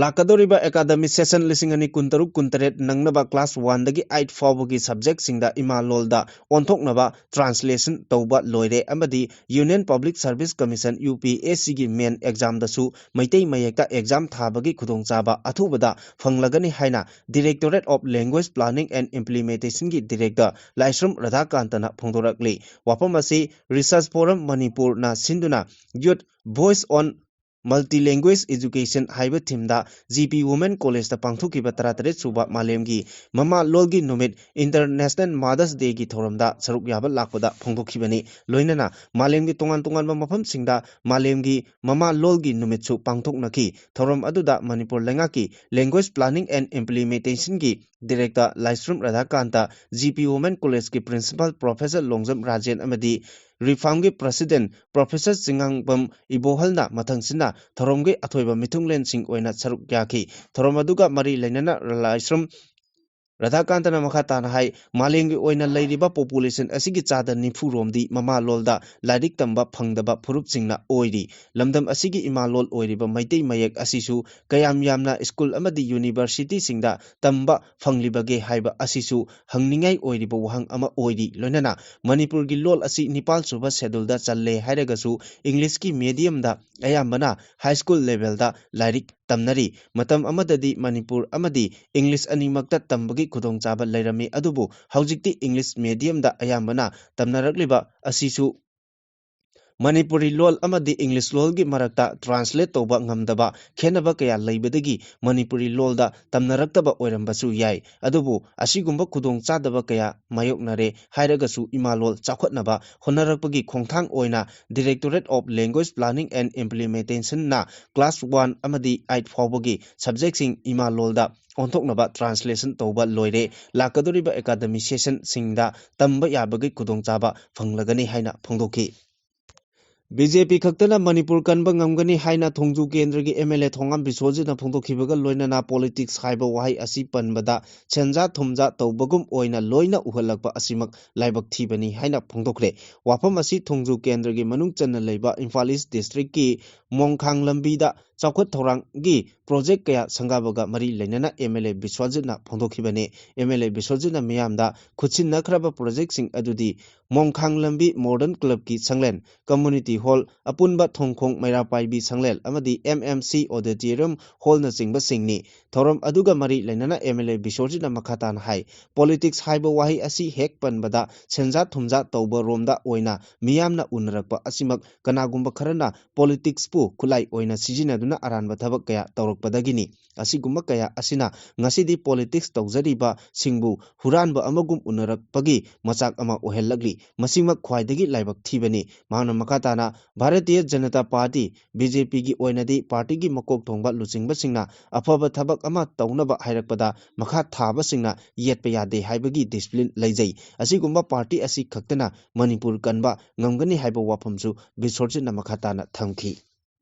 ꯂꯥꯛꯀꯗꯧꯔꯤꯕ ꯑꯦꯀꯥꯗꯃꯤꯛ ꯁꯦꯁꯟ ꯂꯤꯁꯤꯡ ꯑꯅꯤ ꯀꯨꯟꯇꯔꯨꯛ ꯀꯨꯟꯇꯔꯦꯠ ꯅꯪꯅꯕ ꯀ꯭ꯂꯥꯁ ꯋꯥꯟꯗꯒꯤ ꯑꯩꯠ ꯐꯥꯎꯕꯒꯤ ꯁꯕꯖꯦꯛꯁꯤꯡꯗ ꯏꯃꯥ ꯂꯣꯜꯗ ꯑꯣꯟꯊꯣꯛꯅꯕ ꯇ꯭ꯔꯥꯟꯁꯂꯦꯁꯟ ꯇꯧꯕ ꯂꯣꯏꯔꯦ ꯑꯃꯗꯤ Union Public Service Commission, U P S ꯁꯤꯒꯤ ꯃꯦꯟ ꯑꯦꯛꯖꯥꯝꯗꯁꯨ ꯃꯩꯇꯩ ꯃꯌꯦꯛꯇ ꯑꯦꯛꯖꯥꯝ ꯊꯥꯕꯒꯤ ꯈꯨꯗꯣꯡꯆꯥꯕ ꯑꯊꯨꯕꯗ ꯐꯪꯂꯒꯅꯤ ꯍꯥꯏꯅ Directorate of Language Planning and Implementationꯒꯤ Director ꯂꯥꯏꯁ꯭ꯔꯝ ꯔꯥꯙꯥꯀꯥꯟꯇꯅ ꯐꯣꯡꯗꯣꯔꯛꯂꯤ꯫ ꯋꯥꯐꯝ ꯑꯁꯤ Research Forum ꯃꯅꯤꯄꯨꯔꯅ ꯁꯤꯟꯗꯨꯅ Youth Voice on Multilingual Education ꯍꯥꯏꯕ ꯊꯤꯝꯗ ꯖꯤ ꯄꯤ ꯋꯨꯃꯦꯟ ꯀꯣꯂꯦꯖꯇ ꯄꯥꯡꯊꯣꯛꯈꯤꯕ ꯇꯔꯥꯇꯔꯦꯠ ꯁꯨꯕ ꯃꯥꯂꯦꯝꯒꯤ ꯃꯃꯥ ꯂꯣꯜꯒꯤ ꯅꯨꯃꯤꯠ, International Mother's Dayꯒꯤ ꯊꯧꯔꯝꯗ ꯁꯔꯨꯛ ꯌꯥꯕ ꯂꯥꯛꯄꯗ ꯐꯣꯡꯗꯣꯛꯈꯤꯕꯅꯤ꯫ ꯂꯣꯏꯅꯅ ꯃꯥꯂꯦꯝꯒꯤ ꯇꯣꯉꯥꯟ ꯇꯣꯉꯥꯟꯕ ꯃꯐꯝꯁꯤꯡꯗ ꯃꯥꯂꯦꯝꯒꯤ ꯃꯃꯥ ꯂꯣꯜꯒꯤ ꯅꯨꯃꯤꯠꯁꯨ ꯄꯥꯡꯊꯣꯛꯅꯈꯤ꯫ ꯊꯧꯔꯝ ꯑꯗꯨꯗ ꯃꯅꯤꯄꯨꯔ ꯂꯩꯉꯥꯛꯀꯤ Language Planning and Implementationꯒꯤ Director Laishram Radhakanta, G P women ꯀꯣꯂꯦꯖꯀꯤ Principal Professor ꯂꯣꯡꯖꯝ ꯔꯥꯖꯦꯟ ꯑꯃꯗꯤ ꯔꯤꯐꯥꯝꯒꯤ President Professor ꯆꯤꯉꯥꯡꯕꯝ ꯏꯕꯣꯍꯜꯅ ꯃꯊꯪꯁꯤꯟꯅ ꯊꯧꯔꯝꯒꯤ ꯑꯊꯣꯏꯕ ꯃꯤꯊꯨꯡꯂꯦꯟꯁꯤꯡ ꯑꯣꯏꯅ ꯁꯔꯨꯛ ꯌꯥꯈꯤ꯫ ꯊꯧꯔꯝ ꯑꯗꯨꯒ ꯃꯔꯤ ꯂꯩꯅꯅ ꯂꯥꯏꯁ꯭ꯔꯝ ꯔꯥꯙꯥꯀꯥꯟꯇꯅ ꯃꯈꯥ ꯇꯥꯅ ꯍꯥꯏ, ꯃꯥꯂꯦꯝꯒꯤ ꯑꯣꯏꯅ ꯂꯩꯔꯤꯕ population ꯑꯁꯤꯒꯤ ꯆꯥꯗ ꯅꯤꯐꯨ ꯔꯣꯝꯗꯤ ꯃꯃꯥ ꯂꯣꯜꯗ ꯂꯥꯏꯔꯤꯛ ꯇꯝꯕ ꯐꯪꯗꯕ ꯐꯨꯔꯨꯞꯁꯤꯡꯅ ꯑꯣꯏꯔꯤ꯫ ꯂꯝꯗꯝ ꯑꯁꯤꯒꯤ ꯏꯃꯥ ꯂꯣꯜ ꯑꯣꯏꯔꯤꯕ ꯃꯩꯇꯩ ꯃꯌꯦꯛ ꯑꯁꯤꯁꯨ ꯀꯌꯥꯝ ꯌꯥꯝꯅ ꯁ꯭ꯀꯨꯜ ꯑꯃꯗꯤ ꯌꯨꯅꯤꯚꯔꯁꯤꯇꯤꯁꯤꯡꯗ ꯇꯝꯕ ꯐꯪꯂꯤꯕꯒꯦ ꯍꯥꯏꯕ ꯑꯁꯤꯁꯨ ꯍꯪꯅꯤꯡꯉꯥꯏ ꯑꯣꯏꯔꯤꯕ ꯋꯥꯍꯪ ꯑꯃ ꯑꯣꯏꯔꯤ꯫ ꯂꯣꯏꯅꯅ ꯃꯅꯤꯄꯨꯔꯒꯤ ꯂꯣꯜ ꯑꯁꯤ ꯅꯤꯄꯥꯜ ꯁꯨꯕ ꯁꯦꯗꯨꯜꯗ ꯆꯜꯂꯦ ꯍꯥꯏꯔꯒꯁꯨ Englishꯀꯤ mediumꯗ ꯑꯌꯥꯝꯕꯅ high school levelꯗ ꯂꯥꯏꯔꯤꯛ ꯇꯝꯅꯔꯤ꯫ ꯃꯇꯝ ꯑꯃꯗꯗꯤ ꯃꯅꯤꯄꯨꯔ ꯑꯃꯗꯤ English ꯑꯅꯤꯃꯛꯇ ꯇꯝꯕꯒꯤ ꯈꯨꯗꯣꯡꯆꯥꯕ ꯂꯩꯔꯝꯃꯤ, ꯑꯗꯨꯕꯨ ꯍꯧꯖꯤꯛꯇꯤ English mediumꯗ ꯑꯌꯥꯝꯕꯅ ꯇꯝꯅꯔꯛꯂꯤꯕ ꯑꯁꯤꯁꯨ ꯃꯅꯤꯄꯨꯔꯤ ꯂꯣꯜ ꯑꯃꯗꯤ English ꯂꯣꯜꯒꯤ ꯃꯔꯛꯇ translate ꯇꯧꯕ ꯉꯝꯗꯕ ꯈꯦꯠꯅꯕ ꯀꯌꯥ ꯂꯩꯕꯗꯒꯤ ꯃꯅꯤꯄꯨꯔꯤ ꯂꯣꯜꯗ ꯇꯝꯅꯔꯛꯇꯕ ꯑꯣꯏꯔꯝꯕꯁꯨ ꯌꯥꯏ꯫ ꯑꯗꯨꯕꯨ ꯑꯁꯤꯒꯨꯝꯕ ꯈꯨꯗꯣꯡꯆꯥꯗꯕ ꯀꯌꯥ ꯃꯥꯌꯣꯛꯅꯔꯦ ꯍꯥꯏꯔꯒꯁꯨ ꯏꯃꯥ ꯂꯣꯜ ꯆꯥꯎꯈꯠꯅꯕ ꯍꯣꯠꯅꯔꯛꯄꯒꯤ ꯈꯣꯡꯊꯥꯡ ꯑꯣꯏꯅ Directorate of Language Planning and Implementationꯅ class one ꯑꯃꯗꯤ eight ꯐꯥꯎꯕꯒꯤ subjectꯁꯤꯡ ꯏꯃꯥ ꯂꯣꯜꯗ ꯑꯣꯟꯊꯣꯛꯅꯕ translation ꯇꯧꯕ ꯂꯣꯏꯔꯦ꯫ ꯂꯥꯛꯀꯗꯧꯔꯤꯕ academic sessionꯁꯤꯡꯗ ꯇꯝꯕ ꯌꯥꯕꯒꯤ ꯈꯨꯗꯣꯡꯆꯥꯕ ꯐꯪꯂꯒꯅꯤ ꯍꯥꯏꯅ ꯐꯣꯡꯗꯣꯛꯈꯤ꯫ ꯕꯤ ꯖꯦ ꯄꯤ ꯈꯛꯇꯅ ꯃꯅꯤꯄꯨꯔ ꯀꯟꯕ ꯉꯝꯒꯅꯤ ꯍꯥꯏꯅ ꯊꯣꯡꯖꯨ ꯀꯦꯟꯗ꯭ꯔꯒꯤ ꯑꯦꯝ ꯑꯦꯜ ꯑꯦ ꯊꯣꯉꯥꯝ ꯕꯤꯁ꯭ꯋꯖꯤꯠꯅ ꯐꯣꯡꯗꯣꯛꯈꯤꯕꯒ ꯂꯣꯏꯅꯅ politics ꯍꯥꯏꯕ ꯋꯥꯍꯩ ꯑꯁꯤ ꯄꯟꯕꯗ ꯁꯦꯟꯖꯥ ꯊꯨꯝꯖꯥ ꯇꯧꯕꯒꯨꯝ ꯑꯣꯏꯅ ꯂꯣꯏꯅ ꯎꯍꯜꯂꯛꯄ ꯑꯁꯤꯃꯛ ꯂꯥꯏꯕꯛ ꯊꯤꯕꯅꯤ ꯍꯥꯏꯅ ꯐꯣꯡꯗꯣꯛꯈ꯭ꯔꯦ꯫ ꯋꯥꯐꯝ ꯑꯁꯤ ꯊꯣꯡꯖꯨ ꯀꯦꯟꯗ꯭ꯔꯒꯤ ꯃꯅꯨꯡ ꯆꯟꯅ ꯂꯩꯕ ꯏꯝꯐꯥꯜ ꯏꯁ꯭ꯠ ꯗꯤꯁꯇ꯭ꯔꯤꯛꯀꯤ ꯃꯣꯡꯈꯥꯡ ꯂꯝꯕꯤꯗ ꯆꯥꯎꯈꯠ ꯊꯧꯔꯥꯡꯒꯤ ꯄ꯭ꯔꯣꯖꯦꯛ ꯀꯌꯥ ꯁꯪꯒꯥꯕꯒ ꯃꯔꯤ ꯂꯩꯅꯅ ꯑꯦꯝ ꯑꯦꯜ ꯑꯦ ꯕꯤꯁ꯭ꯋꯖꯤꯠꯅ ꯐꯣꯡꯗꯣꯛꯈꯤꯕꯅꯤ꯫ ꯑꯦꯝ ꯑꯦꯜ ꯑꯦ ꯕꯤꯁ꯭ꯋꯖꯤꯠꯅ ꯃꯤꯌꯥꯝꯗ ꯈꯨꯠꯁꯤꯟꯅꯈ꯭ꯔꯕ ꯄ꯭ꯔꯣꯖꯦꯛꯁꯤꯡ ꯑꯗꯨꯗꯤ ꯃꯣꯡꯈꯥꯡ ꯂꯝꯕꯤ ꯃꯣꯗꯔꯟ ꯀ꯭ꯂꯕꯀꯤ ꯁꯪꯂꯦꯟ, ꯀꯝꯃ꯭ꯌꯨꯅꯤꯇꯤ ꯍꯣꯜ, ꯑꯄꯨꯟꯕ ꯊꯣꯡꯈꯣꯡ ꯃꯩꯔꯥ ꯄꯥꯏꯕꯤ ꯁꯪꯂꯦꯟ ꯑꯃꯗꯤ ꯑꯦꯝ ꯑꯦꯝ ꯁꯤ ꯑꯣꯗꯤꯇꯣꯔꯤꯌꯝ ꯍꯣꯜꯅꯆꯤꯡꯕꯁꯤꯡꯅꯤ꯫ ꯊꯧꯔꯝ ꯑꯗꯨꯒ ꯃꯔꯤ ꯂꯩꯅꯅ ꯑꯦꯝ ꯑꯦꯜ ꯑꯦ ꯕꯤꯁ꯭ꯋꯖꯤꯠꯅ ꯃꯈꯥ ꯇꯥꯅ ꯍꯥꯏ, politics ꯍꯥꯏꯕ ꯋꯥꯍꯩ ꯑꯁꯤ ꯍꯦꯛ ꯄꯟꯕꯗ ꯁꯦꯟꯖꯥ ꯊꯨꯝꯖꯥ ꯇꯧꯕ ꯔꯣꯝꯗ ꯑꯣꯏꯅ ꯃꯤꯌꯥꯝꯅ ꯎꯅꯔꯛꯄ ꯑꯁꯤꯃꯛ ꯀꯅꯥꯒꯨꯝꯕ ꯈꯔꯅ politicsꯄꯨ ꯈꯨꯠꯂꯥꯏ ꯑꯣꯏꯅ ꯁꯤꯖꯤꯟꯅꯗꯨꯅ ꯑꯔꯥꯟꯕ ꯊꯕꯛ ꯀꯌꯥ ꯇꯧꯔꯛꯄꯗꯒꯤꯅꯤ꯫ ꯑꯁꯤꯒꯨꯝꯕ ꯀꯌꯥ ꯑꯁꯤꯅ ꯉꯁꯤꯗꯤ politics ꯇꯧꯖꯔꯤꯕꯁꯤꯡꯕꯨ ꯍꯨꯔꯥꯟꯕ ꯑꯃꯒꯨꯝ ꯎꯅꯔꯛꯄꯒꯤ ꯃꯆꯥꯛ ꯑꯃ ꯑꯣꯏꯍꯜꯂꯛꯂꯤ꯫ ꯃꯁꯤꯃꯛ ꯈ꯭ꯋꯥꯏꯗꯒꯤ ꯂꯥꯏꯕꯛ ꯊꯤꯕꯅꯤ꯫ ꯃꯍꯥꯛꯅ ꯃꯈꯥ ꯇꯥꯅ, Bharatiya Janata party, B J ꯄꯤꯒꯤ ꯑꯣꯏꯅꯗꯤ ꯄꯥꯔꯇꯤꯒꯤ ꯃꯀꯣꯛ ꯊꯣꯡꯕ ꯂꯨꯆꯤꯡꯕꯁꯤꯡꯅ ꯑꯐꯕ ꯊꯕꯛ ꯑꯃ ꯇꯧꯅꯕ ꯍꯥꯏꯔꯛꯄꯗ ꯃꯈꯥ ꯊꯥꯕꯁꯤꯡꯅ ꯌꯦꯠꯄ ꯌꯥꯗꯦ ꯍꯥꯏꯕꯒꯤ discipline ꯂꯩꯖꯩ꯫ ꯑꯁꯤꯒꯨꯝꯕ ꯄꯥꯔꯇꯤ ꯑꯁꯤ ꯈꯛꯇꯅ ꯃꯅꯤꯄꯨꯔ ꯀꯟꯕ ꯉꯝꯒꯅꯤ ꯍꯥꯏꯕ ꯋꯥꯐꯝꯁꯨ ꯕꯤꯁ꯭ꯋꯖꯤꯠꯅ ꯃꯈꯥ ꯇꯥꯅ ꯊꯝꯈꯤ꯫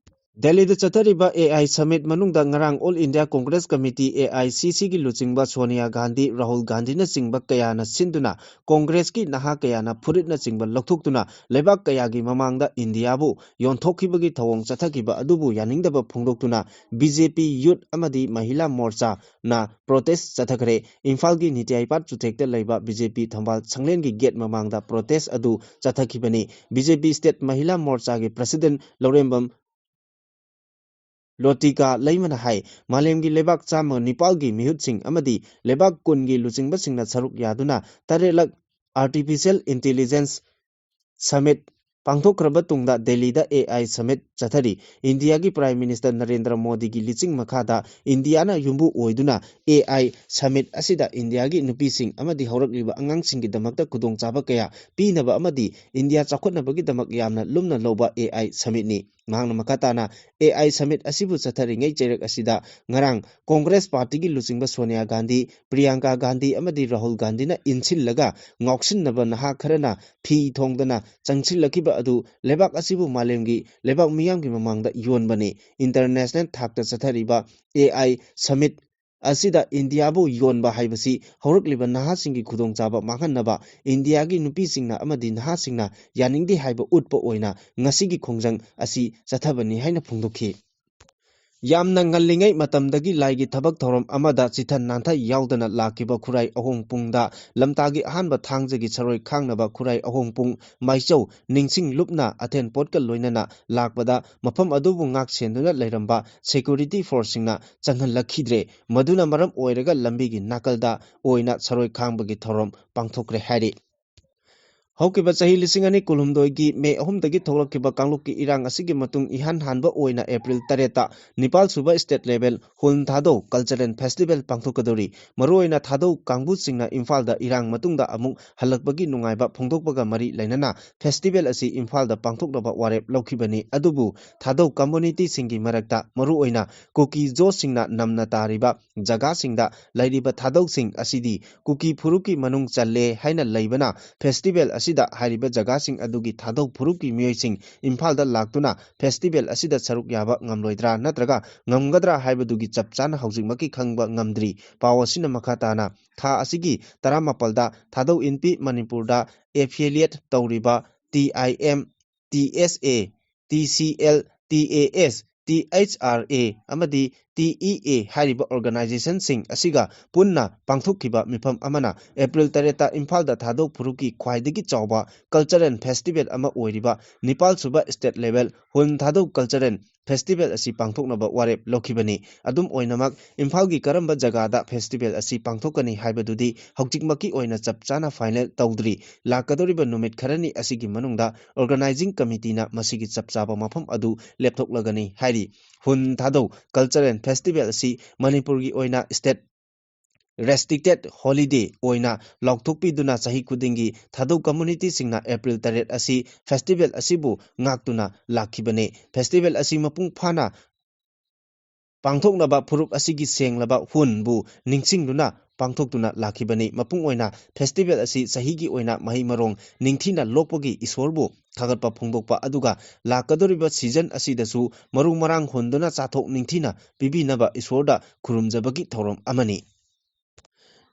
ꯗꯦꯜꯂꯤꯗ ꯆꯠꯊꯔꯤꯕ ꯑꯦ ꯑꯥꯏ summit ꯃꯅꯨꯡꯗ ꯉꯔꯥꯡ All India Congress Committee, A I C ꯁꯤꯒꯤ ꯂꯨꯆꯤꯡꯕ ꯁꯣꯅꯤꯌꯥ ꯒꯥꯟꯙꯤ, ꯔꯥꯍꯨꯜ ꯒꯥꯟꯙꯤꯅꯆꯤꯡꯕ ꯀꯌꯥꯅ ꯁꯤꯟꯗꯨꯅ ꯀꯣꯡꯒ꯭ꯔꯦꯁꯀꯤ ꯅꯍꯥ ꯀꯌꯥꯅ ꯐꯨꯔꯤꯠꯅꯆꯤꯡꯕ ꯂꯧꯊꯣꯛꯇꯨꯅ ꯂꯩꯕꯥꯛ ꯀꯌꯥꯒꯤ ꯃꯃꯥꯡꯗ ꯏꯟꯗꯤꯌꯥꯕꯨ ꯌꯣꯟꯊꯣꯛꯈꯤꯕꯒꯤ ꯊꯧꯑꯣꯡ ꯆꯠꯊꯈꯤꯕ ꯑꯗꯨꯕꯨ ꯌꯥꯅꯤꯡꯗꯕ ꯐꯣꯡꯗꯣꯛꯇꯨꯅ ꯕꯤ ꯖꯦ ꯄꯤ ꯌꯨꯠ ꯑꯃꯗꯤ ꯃꯍꯤꯂꯥ ꯃꯣꯔꯆꯥꯅ protest ꯆꯠꯊꯈ꯭ꯔꯦ꯫ ꯏꯝꯐꯥꯜꯒꯤ ꯅꯤꯇ꯭ꯌꯥꯏꯄꯥꯠ ꯆꯨꯊꯦꯛꯇ ꯂꯩꯕ ꯕꯤ ꯖꯦ ꯄꯤ ꯊꯝꯕꯥꯜ ꯁꯪꯂꯦꯟꯒꯤ gate ꯃꯃꯥꯡꯗ protest ꯑꯗꯨ ꯆꯠꯊꯈꯤꯕꯅꯤ꯫ ꯕꯤ ꯖꯦ ꯄꯤ state ꯃꯍꯤꯂꯥ ꯃꯣꯔꯆꯥꯒꯤ president ꯂꯧꯔꯦꯝꯕꯝ ꯂꯣꯇꯤꯀꯥ ꯂꯩꯃꯅ ꯍꯥꯏ, ꯃꯥꯂꯦꯝꯒꯤ ꯂꯩꯕꯥꯛ ꯆꯥꯝꯃ ꯅꯤꯄꯥꯜꯒꯤ ꯃꯤꯍꯨꯠꯁꯤꯡ ꯑꯃꯗꯤ ꯂꯩꯕꯥꯛ ꯀꯨꯟꯒꯤ ꯂꯨꯆꯤꯡꯕꯁꯤꯡꯅ ꯁꯔꯨꯛ ꯌꯥꯗꯨꯅ ꯇꯔꯦꯠꯂꯛ artificial intelligence summit ꯄꯥꯡꯊꯣꯛꯈ꯭ꯔꯕ ꯇꯨꯡꯗ ꯗꯦꯜꯂꯤꯗ ꯑꯦ ꯑꯥꯏ summit ꯆꯠꯊꯔꯤ꯫ ꯏꯟꯗꯤꯌꯥꯒꯤ Prime Minister ꯅꯔꯦꯟꯗ꯭ꯔ ꯃꯣꯗꯤꯒꯤ ꯂꯤꯆꯤꯡ ꯃꯈꯥꯗ ꯏꯟꯗꯤꯌꯥꯅ ꯌꯨꯝꯕꯨ ꯑꯣꯏꯗꯨꯅ ꯑꯦ ꯑꯥꯏ summit ꯑꯁꯤꯗ ꯏꯟꯗꯤꯌꯥꯒꯤ ꯅꯨꯄꯤꯁꯤꯡ ꯑꯃꯗꯤ ꯍꯧꯔꯛꯂꯤꯕ ꯑꯉꯥꯡꯁꯤꯡꯒꯤꯗꯃꯛꯇ ꯈꯨꯗꯣꯡꯆꯥꯕ ꯀꯌꯥ ꯄꯤꯅꯕ ꯑꯃꯗꯤ ꯏꯟꯗꯤꯌꯥ ꯆꯥꯎꯈꯠꯅꯕꯒꯤꯗꯃꯛ ꯌꯥꯝꯅ ꯂꯨꯝꯅ ꯂꯧꯕ ꯑꯦ ꯑꯥꯏ summitꯅꯤ꯫ ꯃꯍꯥꯛꯅ ꯃꯈꯥ ꯇꯥꯅ AI summit ꯑꯁꯤꯕꯨ ꯆꯠꯊꯔꯤꯉꯩ ꯆꯩꯔꯛ ꯑꯁꯤꯗ ꯉꯔꯥꯡ ꯀꯣꯡꯒ꯭ꯔꯦꯁ ꯄꯥꯔꯇꯤꯒꯤ ꯂꯨꯆꯤꯡꯕ ꯁꯣꯅꯤꯌꯥ ꯒꯥꯟꯙꯤ, ꯄ꯭ꯔꯤꯌꯥꯡꯀꯥ ꯒꯥꯟꯙꯤ ꯑꯃꯗꯤ ꯔꯥꯍꯨꯜ ꯒꯥꯟꯙꯤꯅ ꯏꯟꯁꯤꯜꯂꯒ ꯉꯥꯎꯁꯤꯟꯅꯕ ꯅꯍꯥ ꯈꯔꯅ ꯐꯤ ꯊꯣꯡꯗꯅ ꯆꯪꯁꯤꯜꯂꯛꯈꯤꯕ ꯑꯗꯨ ꯂꯩꯕꯥꯛ ꯑꯁꯤꯕꯨ ꯃꯥꯂꯦꯝꯒꯤ ꯂꯩꯕꯥꯛ ꯃꯤꯌꯥꯝꯒꯤ ꯃꯃꯥꯡꯗ ꯌꯣꯟꯕꯅꯤ꯫ International ꯊꯥꯛꯇ ꯆꯠꯊꯔꯤꯕ AI summit ꯑꯁꯤꯗ ꯏꯟꯗꯤꯌꯥꯕꯨ ꯌꯣꯟꯕ ꯍꯥꯏꯕꯁꯤ ꯍꯧꯔꯛꯂꯤꯕ ꯅꯍꯥꯁꯤꯡꯒꯤ ꯈꯨꯗꯣꯡꯆꯥꯕ ꯃꯥꯡꯍꯟꯅꯕ, ꯏꯟꯗꯤꯌꯥꯒꯤ ꯅꯨꯄꯤꯁꯤꯡꯅ ꯑꯃꯗꯤ ꯅꯍꯥꯁꯤꯡꯅ ꯌꯥꯅꯤꯡꯗꯦ ꯍꯥꯏꯕ ꯎꯠꯄ ꯑꯣꯏꯅ ꯉꯁꯤꯒꯤ ꯈꯣꯡꯖꯪ ꯑꯁꯤ ꯆꯠꯊꯕꯅꯤ ꯍꯥꯏꯅ ꯐꯣꯡꯗꯣꯛꯈꯤ꯫ ꯌꯥꯝꯅ ꯉꯜꯂꯤꯉꯩ ꯃꯇꯝꯗꯒꯤ ꯂꯥꯏꯒꯤ ꯊꯕꯛ ꯊꯧꯔꯝ ꯑꯃꯗ ꯆꯤꯊ ꯅꯥꯟꯊ ꯌꯥꯎꯗꯅ ꯂꯥꯛꯈꯤꯕ ꯈꯨꯔꯥꯏ ꯑꯍꯣꯡꯄꯨꯡꯗ ꯂꯝꯇꯥꯒꯤ ꯑꯍꯥꯟꯕ ꯊꯥꯡꯖꯒꯤ ꯁꯔꯣꯏ ꯈꯥꯡꯅꯕ ꯈꯨꯔꯥꯏ ꯑꯍꯣꯡꯄꯨꯡ ꯃꯥꯏꯆꯧ ꯅꯤꯡꯁꯤꯡ ꯂꯨꯞꯅ ꯑꯊꯦꯟ ꯄꯣꯠꯀ ꯂꯣꯏꯅꯅ ꯂꯥꯛꯄꯗ ꯃꯐꯝ ꯑꯗꯨꯕꯨ ꯉꯥꯛ ꯁꯦꯟꯗꯨꯅ ꯂꯩꯔꯝꯕ security forceꯁꯤꯡꯅ ꯆꯪꯍꯜꯂꯛꯈꯤꯗ꯭ꯔꯦ꯫ ꯃꯗꯨꯅ ꯃꯔꯝ ꯑꯣꯏꯔꯒ ꯂꯝꯕꯤꯒꯤ ꯅꯥꯀꯜꯗ ꯑꯣꯏꯅ ꯁꯔꯣꯏ ꯈꯥꯡꯕꯒꯤ ꯊꯧꯔꯝ ꯄꯥꯡꯊꯣꯛꯈ꯭ꯔꯦ ꯍꯥꯏꯔꯤ꯫ ꯍꯧꯈꯤꯕ ꯆꯍꯤ ꯂꯤꯁꯤꯡ ꯑꯅꯤ ꯀꯨꯟꯍꯨꯝꯗꯣꯏꯒꯤ ꯃꯦ ꯑꯍꯨꯝꯗꯒꯤ ꯊꯣꯛꯂꯛꯈꯤꯕ ꯀꯥꯡꯂꯨꯞꯀꯤ ꯏꯔꯥꯡ ꯑꯁꯤꯒꯤ ꯃꯇꯨꯡ ꯏꯍꯥꯟ ꯍꯥꯟꯕ ꯑꯣꯏꯅ ꯑꯦꯄ꯭ꯔꯤꯜ ꯇꯔꯦꯠꯇ ꯅꯤꯄꯥꯜ ꯁꯨꯕ state level ꯍꯨꯜ ꯊꯥꯗꯧ cultural festival ꯄꯥꯡꯊꯣꯛꯀꯗꯧꯔꯤ꯫ ꯃꯔꯨꯑꯣꯏꯅ ꯊꯥꯗꯧ ꯀꯥꯡꯕꯨꯁꯤꯡꯅ ꯏꯝꯐꯥꯜꯗ ꯏꯔꯥꯡ ꯃꯇꯨꯡꯗ ꯑꯃꯨꯛ ꯍꯜꯂꯛꯄꯒꯤ ꯅꯨꯡꯉꯥꯏꯕ ꯐꯣꯡꯗꯣꯛꯄꯒ ꯃꯔꯤ ꯂꯩꯅꯅ festival ꯑꯁꯤ ꯏꯝꯐꯥꯜꯗ ꯄꯥꯡꯊꯣꯛꯅꯕ ꯋꯥꯔꯦꯞ ꯂꯧꯈꯤꯕꯅꯤ꯫ ꯑꯗꯨꯕꯨ ꯊꯥꯗꯧ communityꯁꯤꯡꯒꯤ ꯃꯔꯛꯇ ꯃꯔꯨꯑꯣꯏꯅ ꯀꯨꯀꯤ ꯖꯣꯁꯁꯤꯡꯅ ꯅꯝꯅ ꯇꯥꯔꯤꯕ ꯖꯒꯥꯁꯤꯡꯗ ꯂꯩꯔꯤꯕ ꯊꯥꯗꯧꯁꯤꯡ ꯑꯁꯤꯗꯤ ꯀꯨꯀꯤ ꯐꯨꯔꯨꯞꯀꯤ ꯃꯅꯨꯡ ꯆꯜꯂꯦ ꯍꯥꯏꯅ ꯂꯩꯕꯅ, festival ꯑꯁꯤꯗ ꯍꯥꯏꯔꯤꯕ ꯖꯒꯥꯁꯤꯡ ꯑꯗꯨꯒꯤ ꯊꯥꯗꯧ ꯐꯨꯔꯨꯞꯀꯤ ꯃꯤꯑꯣꯏꯁꯤꯡ ꯏꯝꯐꯥꯜꯗ ꯂꯥꯛꯇꯨꯅ festival ꯑꯁꯤꯗ ꯁꯔꯨꯛ ꯌꯥꯕ ꯉꯝꯂꯣꯏꯗ꯭ꯔꯥ ꯅꯠꯇ꯭ꯔꯒ ꯉꯝꯒꯗ꯭ꯔꯥ ꯍꯥꯏꯕꯗꯨꯒꯤ ꯆꯞ ꯆꯥꯅ ꯍꯧꯖꯤꯛꯃꯛꯀꯤ ꯈꯪꯕ ꯉꯝꯗ꯭ꯔꯤ꯫ ꯄꯥꯎ ꯑꯁꯤꯅ ꯃꯈꯥ ꯇꯥꯅ ꯊꯥ ꯑꯁꯤꯒꯤ ꯇꯔꯥꯃꯥꯄꯜꯗ ꯊꯥꯗꯧ ꯏꯟꯄꯤ ꯃꯅꯤꯄꯨꯔꯗ affiliate ꯇꯧꯔꯤꯕ TIM, TSA, TCL, TAS, THRA ꯑꯃꯗꯤ TEA ꯍꯥꯏꯔꯤꯕ organizationꯁꯤꯡ ꯑꯁꯤꯒ ꯄꯨꯟꯅ ꯄꯥꯡꯊꯣꯛꯈꯤꯕ ꯃꯤꯐꯝ ꯑꯃꯅ ꯑꯦꯄ꯭ꯔꯤꯜ ꯇꯔꯦꯠꯇ ꯏꯝꯐꯥꯜꯗ ꯊꯥꯗꯧ ꯐꯨꯔꯨꯞꯀꯤ ꯈ꯭ꯋꯥꯏꯗꯒꯤ ꯆꯥꯎꯕ cultural festival ꯑꯃ ꯑꯣꯏꯔꯤꯕ ꯅꯤꯄꯥꯜ ꯁꯨꯕ state level ꯍꯨꯜ ꯊꯥꯗꯧ cultural festival ꯑꯁꯤ ꯄꯥꯡꯊꯣꯛꯅꯕ ꯋꯥꯔꯦꯞ ꯂꯧꯈꯤꯕꯅꯤ꯫ ꯑꯗꯨꯝ ꯑꯣꯏꯅꯃꯛ, ꯏꯝꯐꯥꯜꯒꯤ ꯀꯔꯝꯕ ꯖꯒꯥꯗ festival ꯑꯁꯤ ꯄꯥꯡꯊꯣꯛꯀꯅꯤ ꯍꯥꯏꯕꯗꯨꯗꯤ ꯍꯧꯖꯤꯛꯃꯛꯀꯤ ꯑꯣꯏꯅ ꯆꯞ ꯆꯥꯅ final ꯇꯧꯗ꯭ꯔꯤ꯫ ꯂꯥꯛꯀꯗꯧꯔꯤꯕ ꯅꯨꯃꯤꯠ ꯈꯔꯅꯤ ꯑꯁꯤꯒꯤ ꯃꯅꯨꯡꯗ organizing committeeꯅ ꯃꯁꯤꯒꯤ ꯆꯞ ꯆꯥꯕ ꯃꯐꯝ ꯑꯗꯨ ꯂꯦꯞꯊꯣꯛꯂꯒꯅꯤ ꯍꯥꯏꯔꯤ꯫ ꯍꯨꯟ ꯊꯥꯗꯧ cultural festival ꯑꯁꯤ ꯃꯅꯤꯄꯨꯔꯒꯤ ꯑꯣꯏꯅ state restricted holiday ꯑꯣꯏꯅ ꯂꯥꯎꯊꯣꯛꯄꯤꯗꯨꯅ ꯆꯍꯤ ꯈꯨꯗꯤꯡꯒꯤ ꯊꯥꯗꯧ communityꯁꯤꯡꯅ April ꯇꯔꯦꯠ ꯑꯁꯤ festival ꯑꯁꯤꯕꯨ ꯉꯥꯛꯇꯨꯅ ꯂꯥꯛꯈꯤꯕꯅꯤ꯫ Festival ꯑꯁꯤ ꯃꯄꯨꯡ ꯐꯥꯅ ꯄꯥꯡꯊꯣꯛꯅꯕ ꯐꯨꯔꯨꯞ ꯑꯁꯤꯒꯤ ꯁꯦꯡꯂꯕ ꯍꯨꯟꯕꯨ ꯅꯤꯡꯁꯤꯡꯗꯨꯅ ꯄꯥꯡꯊꯣꯛꯇꯨꯅ ꯂꯥꯛꯈꯤꯕꯅꯤ꯫ ꯃꯄꯨꯡ ꯑꯣꯏꯅ festival ꯑꯁꯤ ꯆꯍꯤꯒꯤ ꯑꯣꯏꯅ ꯃꯍꯩ ꯃꯔꯣꯡ ꯅꯤꯡꯊꯤꯅ ꯂꯣꯛꯄꯒꯤ ꯏꯁꯣꯔꯕꯨ ꯊꯥꯒꯠꯄ ꯐꯣꯡꯗꯣꯛꯄ, ꯑꯗꯨꯒ ꯂꯥꯛꯀꯗꯧꯔꯤꯕ season ꯑꯁꯤꯗꯁꯨ ꯃꯔꯨ ꯃꯔꯥꯡ ꯍꯨꯟꯗꯨꯅ ꯆꯥꯊꯣꯛ ꯅꯤꯡꯊꯤꯅ ꯄꯤꯕꯤꯅꯕ ꯏꯁꯣꯔꯗ ꯈꯨꯔꯨꯝꯖꯕꯒꯤ ꯊꯧꯔꯝ ꯑꯃꯅꯤ꯫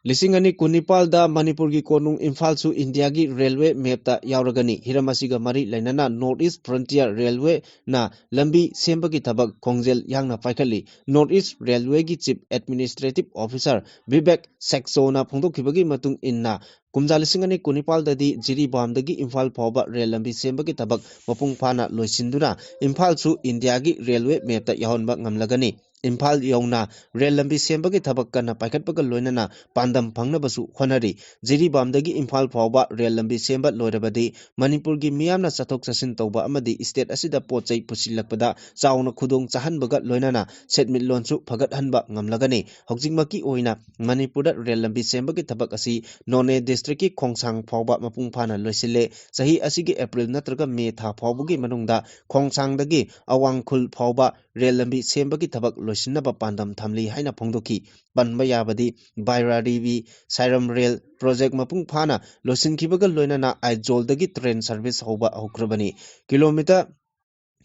ꯂꯤꯁꯤꯡ ꯑꯅꯤ ꯀꯨꯟꯅꯤꯄꯥꯜꯗ ꯃꯅꯤꯄꯨꯔꯒꯤ ꯀꯣꯅꯨꯡ ꯏꯝꯐꯥꯜꯁꯨ ꯏꯟꯗꯤꯌꯥꯒꯤ railway mapꯇ ꯌꯥꯎꯔꯒꯅꯤ꯫ ꯍꯤꯔꯝ ꯑꯁꯤꯒ ꯃꯔꯤ ꯂꯩꯅꯅ North East Frontier Railwayꯅ ꯂꯝꯕꯤ ꯁꯦꯝꯕꯒꯤ ꯊꯕꯛ ꯈꯣꯡꯖꯦꯜ ꯌꯥꯡꯅ ꯄꯥꯏꯈꯠꯂꯤ꯫ North East Railwayꯒꯤ Chief Administrative Officer Bibek ꯁꯦꯛꯆꯣꯅ ꯐꯣꯡꯗꯣꯛꯈꯤꯕꯒꯤ ꯃꯇꯨꯡ ꯏꯟꯅ, ꯀꯨꯝꯖꯥ ꯂꯤꯁꯤꯡ ꯑꯅꯤ ꯀꯨꯟꯅꯤꯄꯥꯜꯗꯗꯤ ꯖꯤꯔꯤꯕꯥꯝꯗꯒꯤ ꯏꯝꯐꯥꯜ ꯐꯥꯎꯕ rail ꯂꯝꯕꯤ ꯁꯦꯝꯕꯒꯤ ꯊꯕꯛ ꯃꯄꯨꯡ ꯐꯥꯅ ꯂꯣꯏꯁꯤꯟꯗꯨꯅ ꯏꯝꯐꯥꯜꯁꯨ ꯏꯟꯗꯤꯌꯥꯒꯤ railway mapꯇ ꯌꯥꯎꯍꯟꯕ ꯉꯝꯂꯒꯅꯤ꯫ ꯏꯝꯐꯥꯜ ꯌꯧꯅ rail ꯂꯝꯕꯤ ꯁꯦꯝꯕꯒꯤ ꯊꯕꯛ ꯀꯟꯅ ꯄꯥꯏꯈꯠꯄꯒ ꯂꯣꯏꯅꯅ ꯄꯥꯟꯗꯝ ꯐꯪꯅꯕꯁꯨ ꯍꯣꯠꯅꯔꯤ꯫ ꯖꯤꯔꯤꯕꯥꯝꯗꯒꯤ ꯏꯝꯐꯥꯜ ꯐꯥꯎꯕ rail ꯂꯝꯕꯤ ꯁꯦꯝꯕ ꯂꯣꯏꯔꯕꯗꯤ ꯃꯅꯤꯄꯨꯔꯒꯤ ꯃꯤꯌꯥꯝꯅ ꯆꯠꯊꯣꯛ ꯆꯠꯁꯤꯟ ꯇꯧꯕ ꯑꯃꯗꯤ state ꯑꯁꯤꯗ ꯄꯣꯠ ꯆꯩ ꯄꯨꯁꯤꯜꯂꯛꯄꯗ ꯆꯥꯎꯅ ꯈꯨꯗꯣꯡ ꯆꯥꯍꯟꯕꯒ ꯂꯣꯏꯅꯅ ꯁꯦꯟꯃꯤꯠꯂꯣꯟꯁꯨ ꯐꯒꯠꯍꯟꯕ ꯉꯝꯂꯒꯅꯤ꯫ ꯍꯧꯖꯤꯛꯃꯛꯀꯤ ꯑꯣꯏꯅ ꯃꯅꯤꯄꯨꯔꯗ rail ꯂꯝꯕꯤ ꯁꯦꯝꯕꯒꯤ ꯊꯕꯛ ꯑꯁꯤ ꯅꯣꯅꯦ districtꯀꯤ ꯈꯣꯡꯁꯥꯡ ꯐꯥꯎꯕ ꯃꯄꯨꯡ ꯐꯥꯅ ꯂꯣꯏꯁꯤꯜꯂꯦ꯫ ꯆꯍꯤ ꯑꯁꯤꯒꯤ April ꯅꯠꯇ꯭ꯔꯒ May ꯊꯥ ꯐꯥꯎꯕꯒꯤ ꯃꯅꯨꯡꯗ ꯈꯣꯡꯁꯥꯡꯗꯒꯤ ꯑꯋꯥꯡ ꯈꯨꯜ ꯐꯥꯎꯕ rail ꯂꯝꯕꯤ ꯁꯦꯝꯕꯒꯤ ꯊꯕꯛ ꯂꯣꯏꯁꯤꯟꯅꯕ ꯄꯥꯟꯗꯝ ꯊꯝꯂꯤ ꯍꯥꯏꯅ ꯐꯣꯡꯗꯣꯛꯈꯤ꯫ ꯄꯟꯕ ꯌꯥꯕꯗꯤ ꯕꯥꯏꯔꯥ ꯔꯤꯕꯤ ꯁꯥꯏꯔꯝ rail project ꯃꯄꯨꯡ ꯐꯥꯅ ꯂꯣꯏꯁꯤꯟꯈꯤꯕꯒ ꯂꯣꯏꯅꯅ ꯑꯥꯏꯖꯣꯜꯗꯒꯤ train service ꯍꯧꯕ ꯍꯧꯈ꯭ꯔꯕꯅꯤ꯫ Kilometre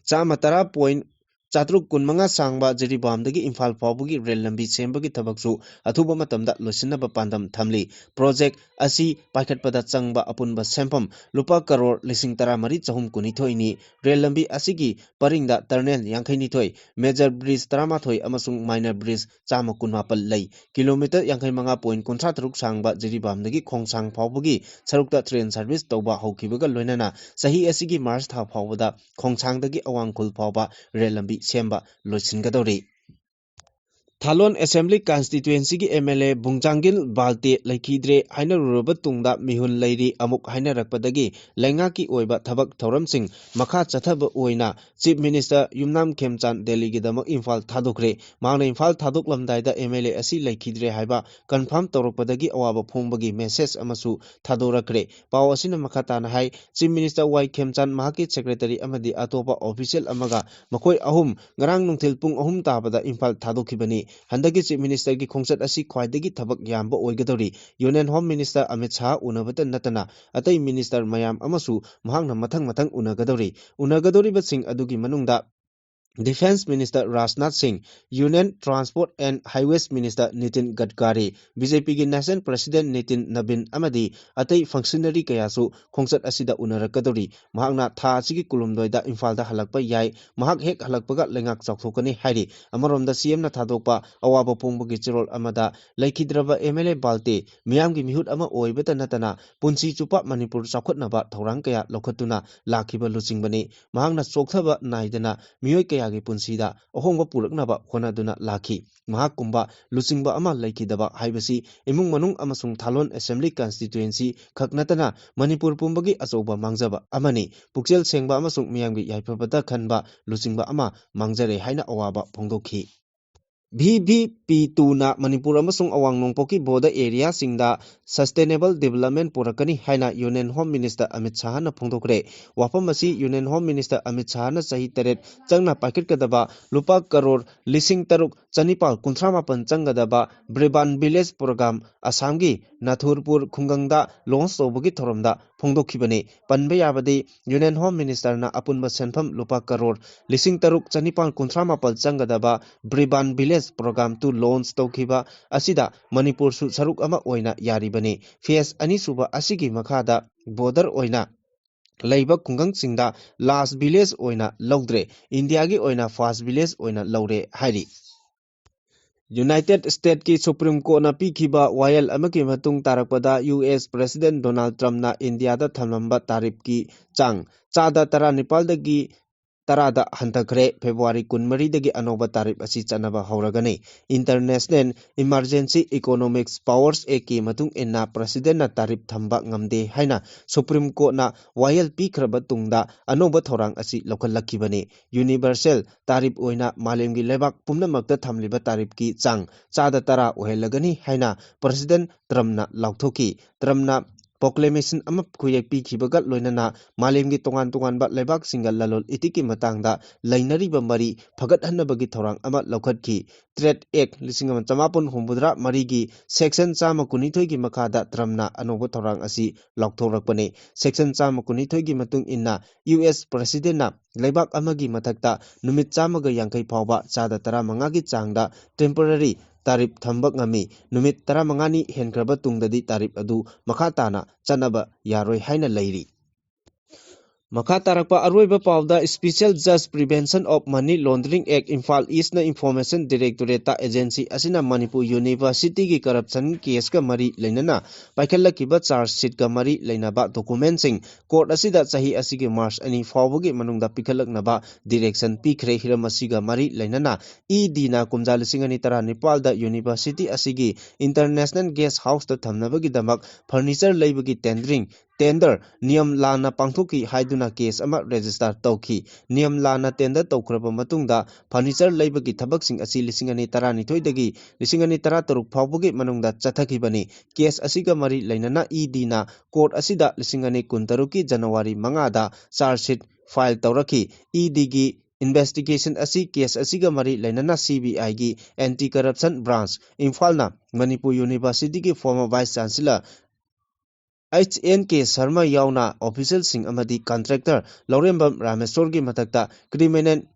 ꯆꯥꯝꯃ ꯇꯔꯥ point ꯆꯥꯇ꯭ꯔꯨꯛ ꯀꯨꯟꯃꯉꯥ ꯁꯥꯡꯕ ꯖꯤꯔꯤꯕꯥꯝꯗꯒꯤ ꯏꯝꯐꯥꯜ ꯐꯥꯎꯕꯒꯤ rail ꯂꯝꯕꯤ ꯁꯦꯝꯕꯒꯤ ꯊꯕꯛꯁꯨ ꯑꯊꯨꯕ ꯃꯇꯝꯗ ꯂꯣꯏꯁꯤꯟꯅꯕ ꯄꯥꯟꯗꯝ ꯊꯝꯂꯤ꯫ Project ꯑꯁꯤ ꯄꯥꯏꯈꯠꯄꯗ ꯆꯪꯕ ꯑꯄꯨꯟꯕ ꯁꯦꯟꯐꯝ ꯂꯨꯄꯥ ꯀꯔꯣꯔ ꯂꯤꯁꯤꯡ ꯇꯔꯥꯃꯔꯤ ꯆꯍꯨꯝ ꯀꯨꯟꯅꯤꯊꯣꯏꯅꯤ꯫ Rail ꯂꯝꯕꯤ ꯑꯁꯤꯒꯤ ꯄꯔꯤꯡꯗ tunnel ꯌꯥꯡꯈꯩꯅꯤꯊꯣꯏ, major bridge ꯇꯔꯥꯃꯥꯊꯣꯏ ꯑꯃꯁꯨꯡ minor bridge ꯆꯥꯝꯃ ꯀꯨꯟꯃꯥꯄꯜ ꯂꯩ꯫ Kilometre ꯌꯥꯡꯈꯩ ꯃꯉꯥ point ꯀꯨꯟꯊ꯭ꯔꯥ ꯇꯔꯨꯛ ꯁꯥꯡꯕ ꯖꯤꯔꯤꯕꯥꯝꯗꯒꯤ ꯈꯣꯡꯁꯥꯡ ꯐꯥꯎꯕꯒꯤ ꯁꯔꯨꯛꯇ train service ꯇꯧꯕ ꯍꯧꯈꯤꯕꯒ ꯂꯣꯏꯅꯅ ꯆꯍꯤ ꯑꯁꯤꯒꯤ March ꯊꯥ ꯐꯥꯎꯕꯗ ꯈꯣꯡꯁꯥꯡꯗꯒꯤ ꯑꯋꯥꯡ ꯈꯨꯜ ꯐꯥꯎꯕ rail ꯂꯝꯕꯤ ꯁꯦꯝꯕ ꯂꯣꯏꯁꯤꯟꯒꯗꯧꯔꯤ꯫ ꯊꯥꯂꯣꯟ ꯑꯦꯁꯦꯝꯕ꯭ꯂꯤ ꯀꯟꯁꯇꯤꯇ꯭ꯋꯦꯟꯁꯤꯒꯤ ꯑꯦꯝ ꯑꯦꯜ ꯑꯦ ꯕꯨꯡꯖꯥꯡꯒꯤꯜ ꯕꯥꯜꯇꯦ ꯂꯩꯈꯤꯗ꯭ꯔꯦ ꯍꯥꯏꯅꯔꯨꯔꯕ ꯇꯨꯡꯗ ꯃꯤꯍꯨꯟ ꯂꯩꯔꯤ ꯑꯃꯨꯛ ꯍꯥꯏꯅꯔꯛꯄꯗꯒꯤ ꯂꯩꯉꯥꯛꯀꯤ ꯑꯣꯏꯕ ꯊꯕꯛ ꯊꯧꯔꯝꯁꯤꯡ ꯃꯈꯥ ꯆꯠꯊꯕ ꯑꯣꯏꯅ ꯆꯤꯐ ꯃꯤꯅꯤꯁꯇꯔ ꯌꯨꯝꯅꯥꯝ ꯈꯦꯝꯆꯥꯟ ꯗꯦꯜꯂꯤꯒꯤꯗꯃꯛ ꯏꯝꯐꯥꯜ ꯊꯥꯗꯣꯛꯈ꯭ꯔꯦ꯫ ꯃꯍꯥꯛꯅ ꯏꯝꯐꯥꯜ ꯊꯥꯗꯣꯛꯂꯝꯗꯥꯏꯗ ꯑꯦꯝ ꯑꯦꯜ ꯑꯦ ꯑꯁꯤ ꯂꯩꯈꯤꯗ꯭ꯔꯦ ꯍꯥꯏꯕ ꯀꯟꯐꯥꯔꯝ ꯇꯧꯔꯛꯄꯗꯒꯤ ꯑꯋꯥꯕ ꯐꯣꯡꯕꯒꯤ ꯃꯦꯁꯦꯖ ꯑꯃꯁꯨ ꯊꯥꯗꯣꯔꯛꯈ꯭ꯔꯦ꯫ ꯄꯥꯎ ꯑꯁꯤꯅ ꯃꯈꯥ ꯇꯥꯅ ꯍꯥꯏ, ꯆꯤꯐ ꯃꯤꯅꯤꯁꯇꯔ ꯋꯥꯏ ꯈꯦꯝꯆꯥꯟ, ꯃꯍꯥꯛꯀꯤ ꯁꯦꯀ꯭ꯔꯦꯇꯔꯤ ꯑꯃꯗꯤ ꯑꯇꯣꯞꯄ ꯑꯣꯐꯤꯁꯤꯌꯦꯜ ꯑꯃꯒ ꯃꯈꯣꯏ ꯑꯍꯨꯝ ꯉꯔꯥꯡ ꯅꯨꯡꯊꯤꯜ ꯄꯨꯡ ꯑꯍꯨꯝ ꯇꯥꯕꯗ ꯏꯝꯐꯥꯜ ꯊꯥꯗꯣꯛꯈꯤꯕꯅꯤ꯫ ꯍꯟꯗꯛꯀꯤ ꯆꯤꯐ ꯃꯤꯅꯤꯁꯇꯔꯒꯤ ꯈꯣꯡꯆꯠ ꯑꯁꯤ ꯈ꯭ꯋꯥꯏꯗꯒꯤ ꯊꯕꯛ ꯌꯥꯝꯕ ꯑꯣꯏꯒꯗꯧꯔꯤ꯫ Union home minister Amit Shah ꯎꯅꯕꯇ ꯅꯠꯇꯅ ꯑꯇꯩ ꯃꯤꯅꯤꯁꯇꯔ ꯃꯌꯥꯝ ꯑꯃꯁꯨ ꯃꯍꯥꯛꯅ ꯃꯊꯪ ꯃꯊꯪ ꯎꯅꯒꯗꯧꯔꯤ꯫ ꯎꯅꯒꯗꯧꯔꯤꯕꯁꯤꯡ ꯑꯗꯨꯒꯤ ꯃꯅꯨꯡꯗ defence minister Rajnath Singh, union transport and highways minister Nitin Gadkari, B J ꯄꯤꯒꯤ ꯅꯦꯁꯅꯦꯜ ꯄ꯭ꯔꯦꯁꯤꯗꯦꯟꯠ ꯅꯤꯇꯤꯟ ꯅꯕꯤꯟ ꯑꯃꯗꯤ ꯑꯇꯩ ꯐꯪꯁꯅꯔꯤ ꯀꯌꯥꯁꯨ ꯈꯣꯡꯆꯠ ꯑꯁꯤꯗ ꯎꯅꯔꯛꯀꯗꯧꯔꯤ꯫ ꯃꯍꯥꯛꯅ ꯊꯥ ꯑꯁꯤꯒꯤ ꯀꯨꯟꯍꯨꯝꯗꯣꯏꯗ ꯏꯝꯐꯥꯜꯗ ꯍꯜꯂꯛꯄ ꯌꯥꯏ꯫ ꯃꯍꯥꯛ ꯍꯦꯛ ꯍꯜꯂꯛꯄꯒ ꯂꯩꯉꯥꯛ ꯆꯥꯎꯊꯣꯛꯀꯅꯤ ꯍꯥꯏꯔꯤ꯫ ꯑꯃꯔꯣꯝꯗ ꯁꯤ ꯑꯦꯝꯅ ꯊꯥꯗꯣꯛꯄ ꯑꯋꯥꯕ ꯐꯣꯡꯕꯒꯤ ꯆꯦꯔꯣꯜ ꯑꯃꯗ ꯂꯩꯈꯤꯗ꯭ꯔꯕ ꯑꯦꯝ ꯑꯦꯜ ꯑꯦ ꯕꯥꯜꯇꯦ ꯃꯤꯌꯥꯝꯒꯤ ꯃꯤꯍꯨꯠ ꯑꯃ ꯑꯣꯏꯕꯇ ꯅꯠꯇꯅ ꯄꯨꯟꯁꯤ ꯆꯨꯞꯄ ꯃꯅꯤꯄꯨꯔ ꯆꯥꯎꯈꯠꯅꯕ ꯊꯧꯔꯥꯡ ꯀꯌꯥ ꯂꯧꯈꯠꯇꯨꯅ ꯂꯥꯛꯈꯤꯕ ꯂꯨꯆꯤꯡꯕꯅꯤ꯫ ꯃꯍꯥꯛꯅ ꯆꯣꯛꯊꯕ ꯅꯥꯏꯗꯅ ꯃꯤꯑꯣꯏ ꯀꯌꯥꯒꯤ ꯄꯨꯟꯁꯤꯗ ꯑꯍꯣꯡꯕ ꯄꯨꯔꯛꯅꯕ ꯍꯣꯠꯅꯗꯨꯅ ꯂꯥꯛꯈꯤ꯫ ꯃꯍꯥꯛꯀꯨꯝꯕ ꯂꯨꯆꯤꯡꯕ ꯑꯃ ꯂꯩꯈꯤꯗꯕ ꯍꯥꯏꯕꯁꯤ ꯏꯃꯨꯡ ꯃꯅꯨꯡ ꯑꯃꯁꯨꯡ ꯊꯥꯂꯣꯟ ꯑꯦꯁꯦꯝꯕ꯭ꯂꯤ ꯀꯟꯁꯇꯤꯇ꯭ꯋꯦꯟꯁꯤ ꯈꯛ ꯅꯠꯇꯅ ꯃꯅꯤꯄꯨꯔ ꯄꯨꯝꯕꯒꯤ ꯑꯆꯧꯕ ꯃꯥꯡꯖꯕ ꯑꯃꯅꯤ꯫ ꯄꯨꯛꯆꯦꯜ ꯁꯦꯡꯕ ꯑꯃꯁꯨꯡ ꯃꯤꯌꯥꯝꯒꯤ ꯌꯥꯏꯐꯕꯗ ꯈꯟꯕ ꯂꯨꯆꯤꯡꯕ ꯑꯃ ꯃꯥꯡꯖꯔꯦ ꯍꯥꯏꯅ ꯑꯋꯥꯕ ꯐꯣꯡꯗꯣꯛꯈꯤ꯫ ꯚꯤ ꯚꯤ ꯄꯤ ꯇꯨꯅ ꯃꯅꯤꯄꯨꯔ ꯑꯃꯁꯨꯡ ꯑꯋꯥꯡ ꯅꯣꯡꯄꯣꯛꯀꯤ ꯕꯣꯔꯗꯔ ꯑꯦꯔꯤꯌꯥꯁꯤꯡꯗ ꯁꯁꯇꯦꯅꯦꯕꯜ ꯗꯤꯕꯂꯞꯃꯦꯟ ꯄꯨꯔꯛꯀꯅꯤ ꯍꯥꯏꯅ ꯌꯨꯅꯤꯌꯟ ꯍꯣꯝ ꯃꯤꯅꯤꯁꯇꯔ ꯑꯃꯤꯠ ꯁꯥꯍꯅ ꯐꯣꯡꯗꯣꯛꯈ꯭ꯔꯦ꯫ ꯋꯥꯐꯝ ꯑꯁꯤ ꯌꯨꯅꯤꯌꯟ ꯍꯣꯝ ꯃꯤꯅꯤꯁꯇꯔ ꯑꯃꯤꯠ ꯁꯥꯍꯅ ꯆꯍꯤ ꯇꯔꯦꯠ ꯆꯪꯅ ꯄꯥꯏꯈꯠꯀꯗꯕ ꯂꯨꯄꯥ ꯀꯔꯣꯔ ꯂꯤꯁꯤꯡ ꯇꯔꯨꯛ ꯆꯅꯤꯄꯥꯜ ꯀꯨꯟꯊ꯭ꯔꯥ ꯃꯥꯄꯟ ꯆꯪꯒꯗꯕ ꯕ꯭ꯔꯤꯕꯥꯟ ꯚꯤꯂꯦꯖ ꯄ꯭ꯔꯣꯒ꯭ꯔꯥꯝ ꯑꯁꯥꯝꯒꯤ ꯅꯥꯊꯨꯔꯄꯨꯔ ꯈꯨꯡꯒꯪꯗ ꯂꯣꯟꯆ ꯇꯧꯕꯒꯤ ꯊꯧꯔꯝꯗ ꯐꯣꯡꯗꯣꯛꯈꯤꯕꯅꯤ꯫ ꯄꯟꯕ ꯌꯥꯕꯗꯤ ꯌꯨꯅꯤꯌꯟ ꯍꯣꯝ ꯃꯤꯅꯤꯁꯇꯔꯅ ꯑꯄꯨꯟꯕ ꯁꯦꯟꯐꯝ ꯂꯨꯄꯥ ꯀꯔꯣꯔ ꯂꯤꯁꯤꯡ ꯇꯔꯨꯛ ꯆꯅꯤꯄꯥꯜ ꯀꯨꯟꯊ꯭ꯔꯥ ꯃꯥꯄꯜ ꯆꯪꯒꯗꯕ ꯕ꯭ꯔꯤꯕꯥꯟ ꯚꯤꯂꯦꯖ ꯄ꯭ꯔꯣꯒ꯭ꯔꯥꯝ ꯇꯨ ꯂꯣꯟꯆ ꯇꯧꯈꯤꯕ ꯑꯁꯤꯗ ꯃꯅꯤꯄꯨꯔꯁꯨ ꯁꯔꯨꯛ ꯑꯃ ꯑꯣꯏꯅ ꯌꯥꯔꯤꯕꯅꯤ꯫ ꯐꯦꯖ ꯑꯅꯤꯁꯨꯕ ꯑꯁꯤꯒꯤ ꯃꯈꯥꯗ ꯕꯣꯔꯗꯔ ꯑꯣꯏꯅ ꯂꯩꯕ ꯈꯨꯡꯒꯪꯁꯤꯡꯗ ꯂꯥꯁ ꯚꯤꯂꯦꯖ ꯑꯣꯏꯅ ꯂꯧꯗ꯭ꯔꯦ, ꯏꯟꯗꯤꯌꯥꯒꯤ ꯑꯣꯏꯅ ꯐꯥꯔꯁ ꯚꯤꯂꯦꯖ ꯑꯣꯏꯅ ꯂꯧꯔꯦ ꯍꯥꯏꯔꯤ꯫ ꯌꯨꯅꯥꯏꯇꯦꯗ ꯁ꯭ꯇꯦꯠꯀꯤ ꯁꯨꯄ꯭ꯔꯤꯝ ꯀꯣꯔꯠꯅ ꯄꯤꯈꯤꯕ ꯋꯥꯌꯦꯜ ꯑꯃꯒꯤ ꯃꯇꯨꯡ ꯇꯥꯔꯛꯄꯗ ꯌꯨ ꯑꯦꯁ ꯄ꯭ꯔꯦꯁꯤꯗꯦꯟꯠ ꯗꯣꯅꯥꯜꯗ ꯇ꯭ꯔꯝꯞꯅ ꯏꯟꯗꯤꯌꯥꯗ ꯊꯝꯂꯝꯕ ꯇꯥꯔꯤꯐꯀꯤ ꯆꯥꯡ ꯆꯥꯗ ꯇꯔꯥꯅꯤꯄꯥꯜꯗꯒꯤ ꯇꯔꯥꯗ ꯍꯟꯊꯈ꯭ꯔꯦ꯫ ꯐꯦꯕ꯭ꯔꯨꯋꯥꯔꯤ ꯀꯨꯟꯃꯔꯤꯗꯒꯤ ꯑꯅꯧꯕ ꯇꯥꯔꯤꯐ ꯑꯁꯤ ꯆꯠꯅꯕ ꯍꯧꯔꯒꯅꯤ꯫ International Emergency Economics Powers Actꯀꯤ ꯃꯇꯨꯡ ꯏꯟꯅ Presidentꯅ ꯇꯥꯔꯤꯐ ꯊꯝꯕ ꯉꯝꯗꯦ ꯍꯥꯏꯅ Supreme Courtꯅ ꯋꯥꯌꯦꯜ ꯄꯤꯈ꯭ꯔꯕ ꯇꯨꯡꯗ ꯑꯅꯧꯕ ꯊꯧꯔꯥꯡ ꯑꯁꯤ ꯂꯧꯈꯠꯂꯛꯈꯤꯕꯅꯤ꯫ Universal ꯇꯥꯔꯤꯐ ꯑꯣꯏꯅ ꯃꯥꯂꯦꯝꯒꯤ ꯂꯩꯕꯥꯛ ꯄꯨꯝꯅꯃꯛꯇ ꯊꯝꯂꯤꯕ ꯇꯥꯔꯤꯐꯀꯤ ꯆꯥꯡ ꯆꯥꯗ ꯇꯔꯥ ꯑꯣꯏꯍꯜꯂꯒꯅꯤ ꯍꯥꯏꯅ President Trumpꯅ ꯂꯥꯎꯊꯣꯛꯈꯤ꯫ Trumpꯅ proclamation ꯑꯃ ꯈꯨꯌꯦꯛ ꯄꯤꯈꯤꯕꯒ ꯂꯣꯏꯅꯅ ꯃꯥꯂꯦꯝꯒꯤ ꯇꯣꯉꯥꯟ ꯇꯣꯉꯥꯟꯕ ꯂꯩꯕꯥꯛꯁꯤꯡꯒ ꯂꯂꯣꯟ ꯏꯇꯤꯛꯀꯤ ꯃꯇꯥꯡꯗ ꯂꯩꯅꯔꯤꯕ ꯃꯔꯤ ꯐꯒꯠꯍꯟꯅꯕꯒꯤ ꯊꯧꯔꯥꯡ ꯑꯃ ꯂꯧꯈꯠꯈꯤ꯫ Trade Act ꯂꯤꯁꯤꯡ ꯑꯃ ꯆꯃꯥꯄꯟ ꯍꯨꯝꯐꯨꯇꯔꯥ ꯃꯔꯤꯒꯤ section ꯆꯥꯝꯃ ꯀꯨꯟꯅꯤꯊꯣꯏꯒꯤ ꯃꯈꯥꯗ Trumpꯅ ꯑꯅꯧꯕ ꯊꯧꯔꯥꯡ ꯑꯁꯤ ꯂꯥꯎꯊꯣꯔꯛꯄꯅꯤ꯫ Section ꯆꯥꯝꯃ ꯀꯨꯟꯅꯤꯊꯣꯏꯒꯤ ꯃꯇꯨꯡ ꯏꯟꯅ U S Presidentꯅ ꯂꯩꯕꯥꯛ ꯑꯃꯒꯤ ꯃꯊꯛꯇ ꯅꯨꯃꯤꯠ ꯆꯥꯝꯃꯒ ꯌꯥꯡꯈꯩ ꯐꯥꯎꯕ ꯆꯥꯗ ꯇꯔꯥꯃꯉꯥꯒꯤ ꯆꯥꯡꯗ temporary ꯇꯥꯔꯤꯐ ꯊꯝꯕ ꯉꯝꯃꯤ꯫ ꯅꯨꯃꯤꯠ ꯇꯔꯥꯃꯉꯥꯅꯤ ꯍꯦꯟꯈ꯭ꯔꯕ ꯇꯨꯡꯗꯗꯤ ꯇꯥꯔꯤꯐ ꯑꯗꯨ ꯃꯈꯥ ꯇꯥꯅ ꯆꯠꯅꯕ ꯌꯥꯔꯣꯏ ꯍꯥꯏꯅ ꯂꯩꯔꯤ꯫ ꯃꯈꯥ ꯇꯥꯔꯛꯄ ꯑꯔꯣꯏꯕ ꯄꯥꯎꯗ Special Judge Prevention of Money Laundering Act, Imphal Eastꯅ Information Directorateꯇ agency ꯑꯁꯤꯅ ꯃꯅꯤꯄꯨꯔ Universityꯒꯤ corruption caseꯀ ꯃꯔꯤ ꯂꯩꯅꯅ ꯄꯥꯏꯈꯠꯂꯛꯈꯤꯕ charge sheetꯀ ꯃꯔꯤ ꯂꯩꯅꯕ documentꯁꯤꯡ court ꯑꯁꯤꯗ ꯆꯍꯤ ꯑꯁꯤꯒꯤ March ꯑꯅꯤ ꯐꯥꯎꯕꯒꯤ ꯃꯅꯨꯡꯗ ꯄꯤꯈꯠꯂꯛꯅꯕ direction ꯄꯤꯈ꯭ꯔꯦ꯫ ꯍꯤꯔꯝ ꯑꯁꯤꯒ ꯃꯔꯤ ꯂꯩꯅꯅ EDꯅ ꯀꯨꯝꯖꯥ ꯂꯤꯁꯤꯡ ꯑꯅꯤ ꯇꯔꯥꯅꯤꯄꯥꯜꯗ university ꯑꯁꯤꯒꯤ International Guest Houseꯇ ꯊꯝꯅꯕꯒꯤꯗꯃꯛ furniture ꯂꯩꯕꯒꯤ tendering tender ꯅꯤꯌꯝ ꯂꯥꯟꯅ ꯄꯥꯡꯊꯣꯛꯈꯤ ꯍꯥꯏꯗꯨꯅ case ꯑꯃ register ꯇꯧꯈꯤ꯫ ꯅꯤꯌꯝ ꯂꯥꯟꯅ tender ꯇꯧꯈ꯭ꯔꯕ ꯃꯇꯨꯡꯗ furniture ꯂꯩꯕꯒꯤ ꯊꯕꯛꯁꯤꯡ ꯑꯁꯤ ꯂꯤꯁꯤꯡ ꯑꯅꯤ ꯇꯔꯥꯅꯤꯊꯣꯏꯗꯒꯤ ꯂꯤꯁꯤꯡ ꯑꯅꯤ ꯇꯔꯥꯇꯔꯨꯛ ꯐꯥꯎꯕꯒꯤ ꯃꯅꯨꯡꯗ ꯆꯠꯊꯈꯤꯕꯅꯤ꯫ Case ꯑꯁꯤꯒ ꯃꯔꯤ ꯂꯩꯅꯅ EDꯅ court ꯑꯁꯤꯗ ꯂꯤꯁꯤꯡ ꯑꯅꯤ ꯀꯨꯟꯇꯔꯨꯛꯀꯤ January ꯃꯉꯥꯗ charge sheet file ꯇꯧꯔꯛꯈꯤ꯫ EDꯒꯤ investigation ꯑꯁꯤ case ꯑꯁꯤꯒ ꯃꯔꯤ ꯂꯩꯅꯅ CBIꯒꯤ Anti Corruption Branch, ꯏꯝꯐꯥꯜꯅ Manipur Universityꯒꯤ former Vice Chancellor H N K Sharma ꯌꯥꯎꯅ officialꯁꯤꯡ ꯑꯃꯗꯤ contractor ꯂꯧꯔꯦꯝꯕꯝ ꯔꯥꯃꯦꯁꯣꯔꯒꯤ ꯃꯊꯛꯇ criminal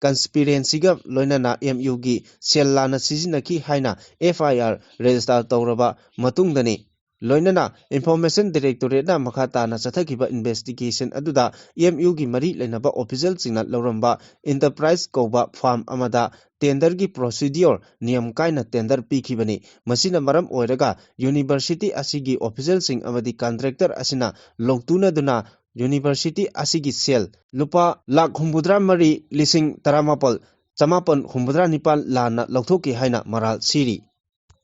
conspiracyꯒ ꯂꯣꯏꯅꯅ MUꯒꯤ cell ꯂꯥꯟꯅ ꯁꯤꯖꯤꯟꯅꯈꯤ ꯍꯥꯏꯅ FIR register ꯇꯧꯔꯕ ꯃꯇꯨꯡꯗꯅꯤ꯫ ꯂꯣꯏꯅꯅ Information Directorateꯅ ꯃꯈꯥ ꯇꯥꯅ ꯆꯠꯊꯈꯤꯕ investigation ꯑꯗꯨꯗ MUꯒꯤ ꯃꯔꯤ ꯂꯩꯅꯕ officialꯁꯤꯡꯅ ꯂꯧꯔꯝꯕ Enterprise ꯀꯧꯕ firm ꯑꯃꯗ tenderꯒꯤ procedure ꯅꯤꯌꯝ ꯀꯥꯏꯅ tender ꯄꯤꯈꯤꯕꯅꯤ꯫ ꯃꯁꯤꯅ ꯃꯔꯝ ꯑꯣꯏꯔꯒ university ꯑꯁꯤꯒꯤ officialꯁꯤꯡ ꯑꯃꯗꯤ contractor ꯑꯁꯤꯅ ꯂꯧꯇꯨꯅꯗꯨꯅ ꯌꯨꯅꯤꯚꯔꯁꯤꯇꯤ ꯑꯁꯤꯒꯤ ꯁꯦꯜ ꯂꯨꯄꯥ ꯂꯥꯈ ꯍꯨꯝꯐꯨꯇꯔꯥ ꯃꯔꯤ ꯂꯤꯁꯤꯡ ꯇꯔꯥꯃꯥꯄꯜ ꯆꯃꯥꯄꯜ ꯍꯨꯝꯐꯨꯇꯔꯥ ꯅꯤꯄꯥꯜ ꯂꯥꯟꯅ ꯂꯧꯊꯣꯛꯈꯤ ꯍꯥꯏꯅ ꯃꯔꯥꯜ ꯁꯤꯔꯤ꯫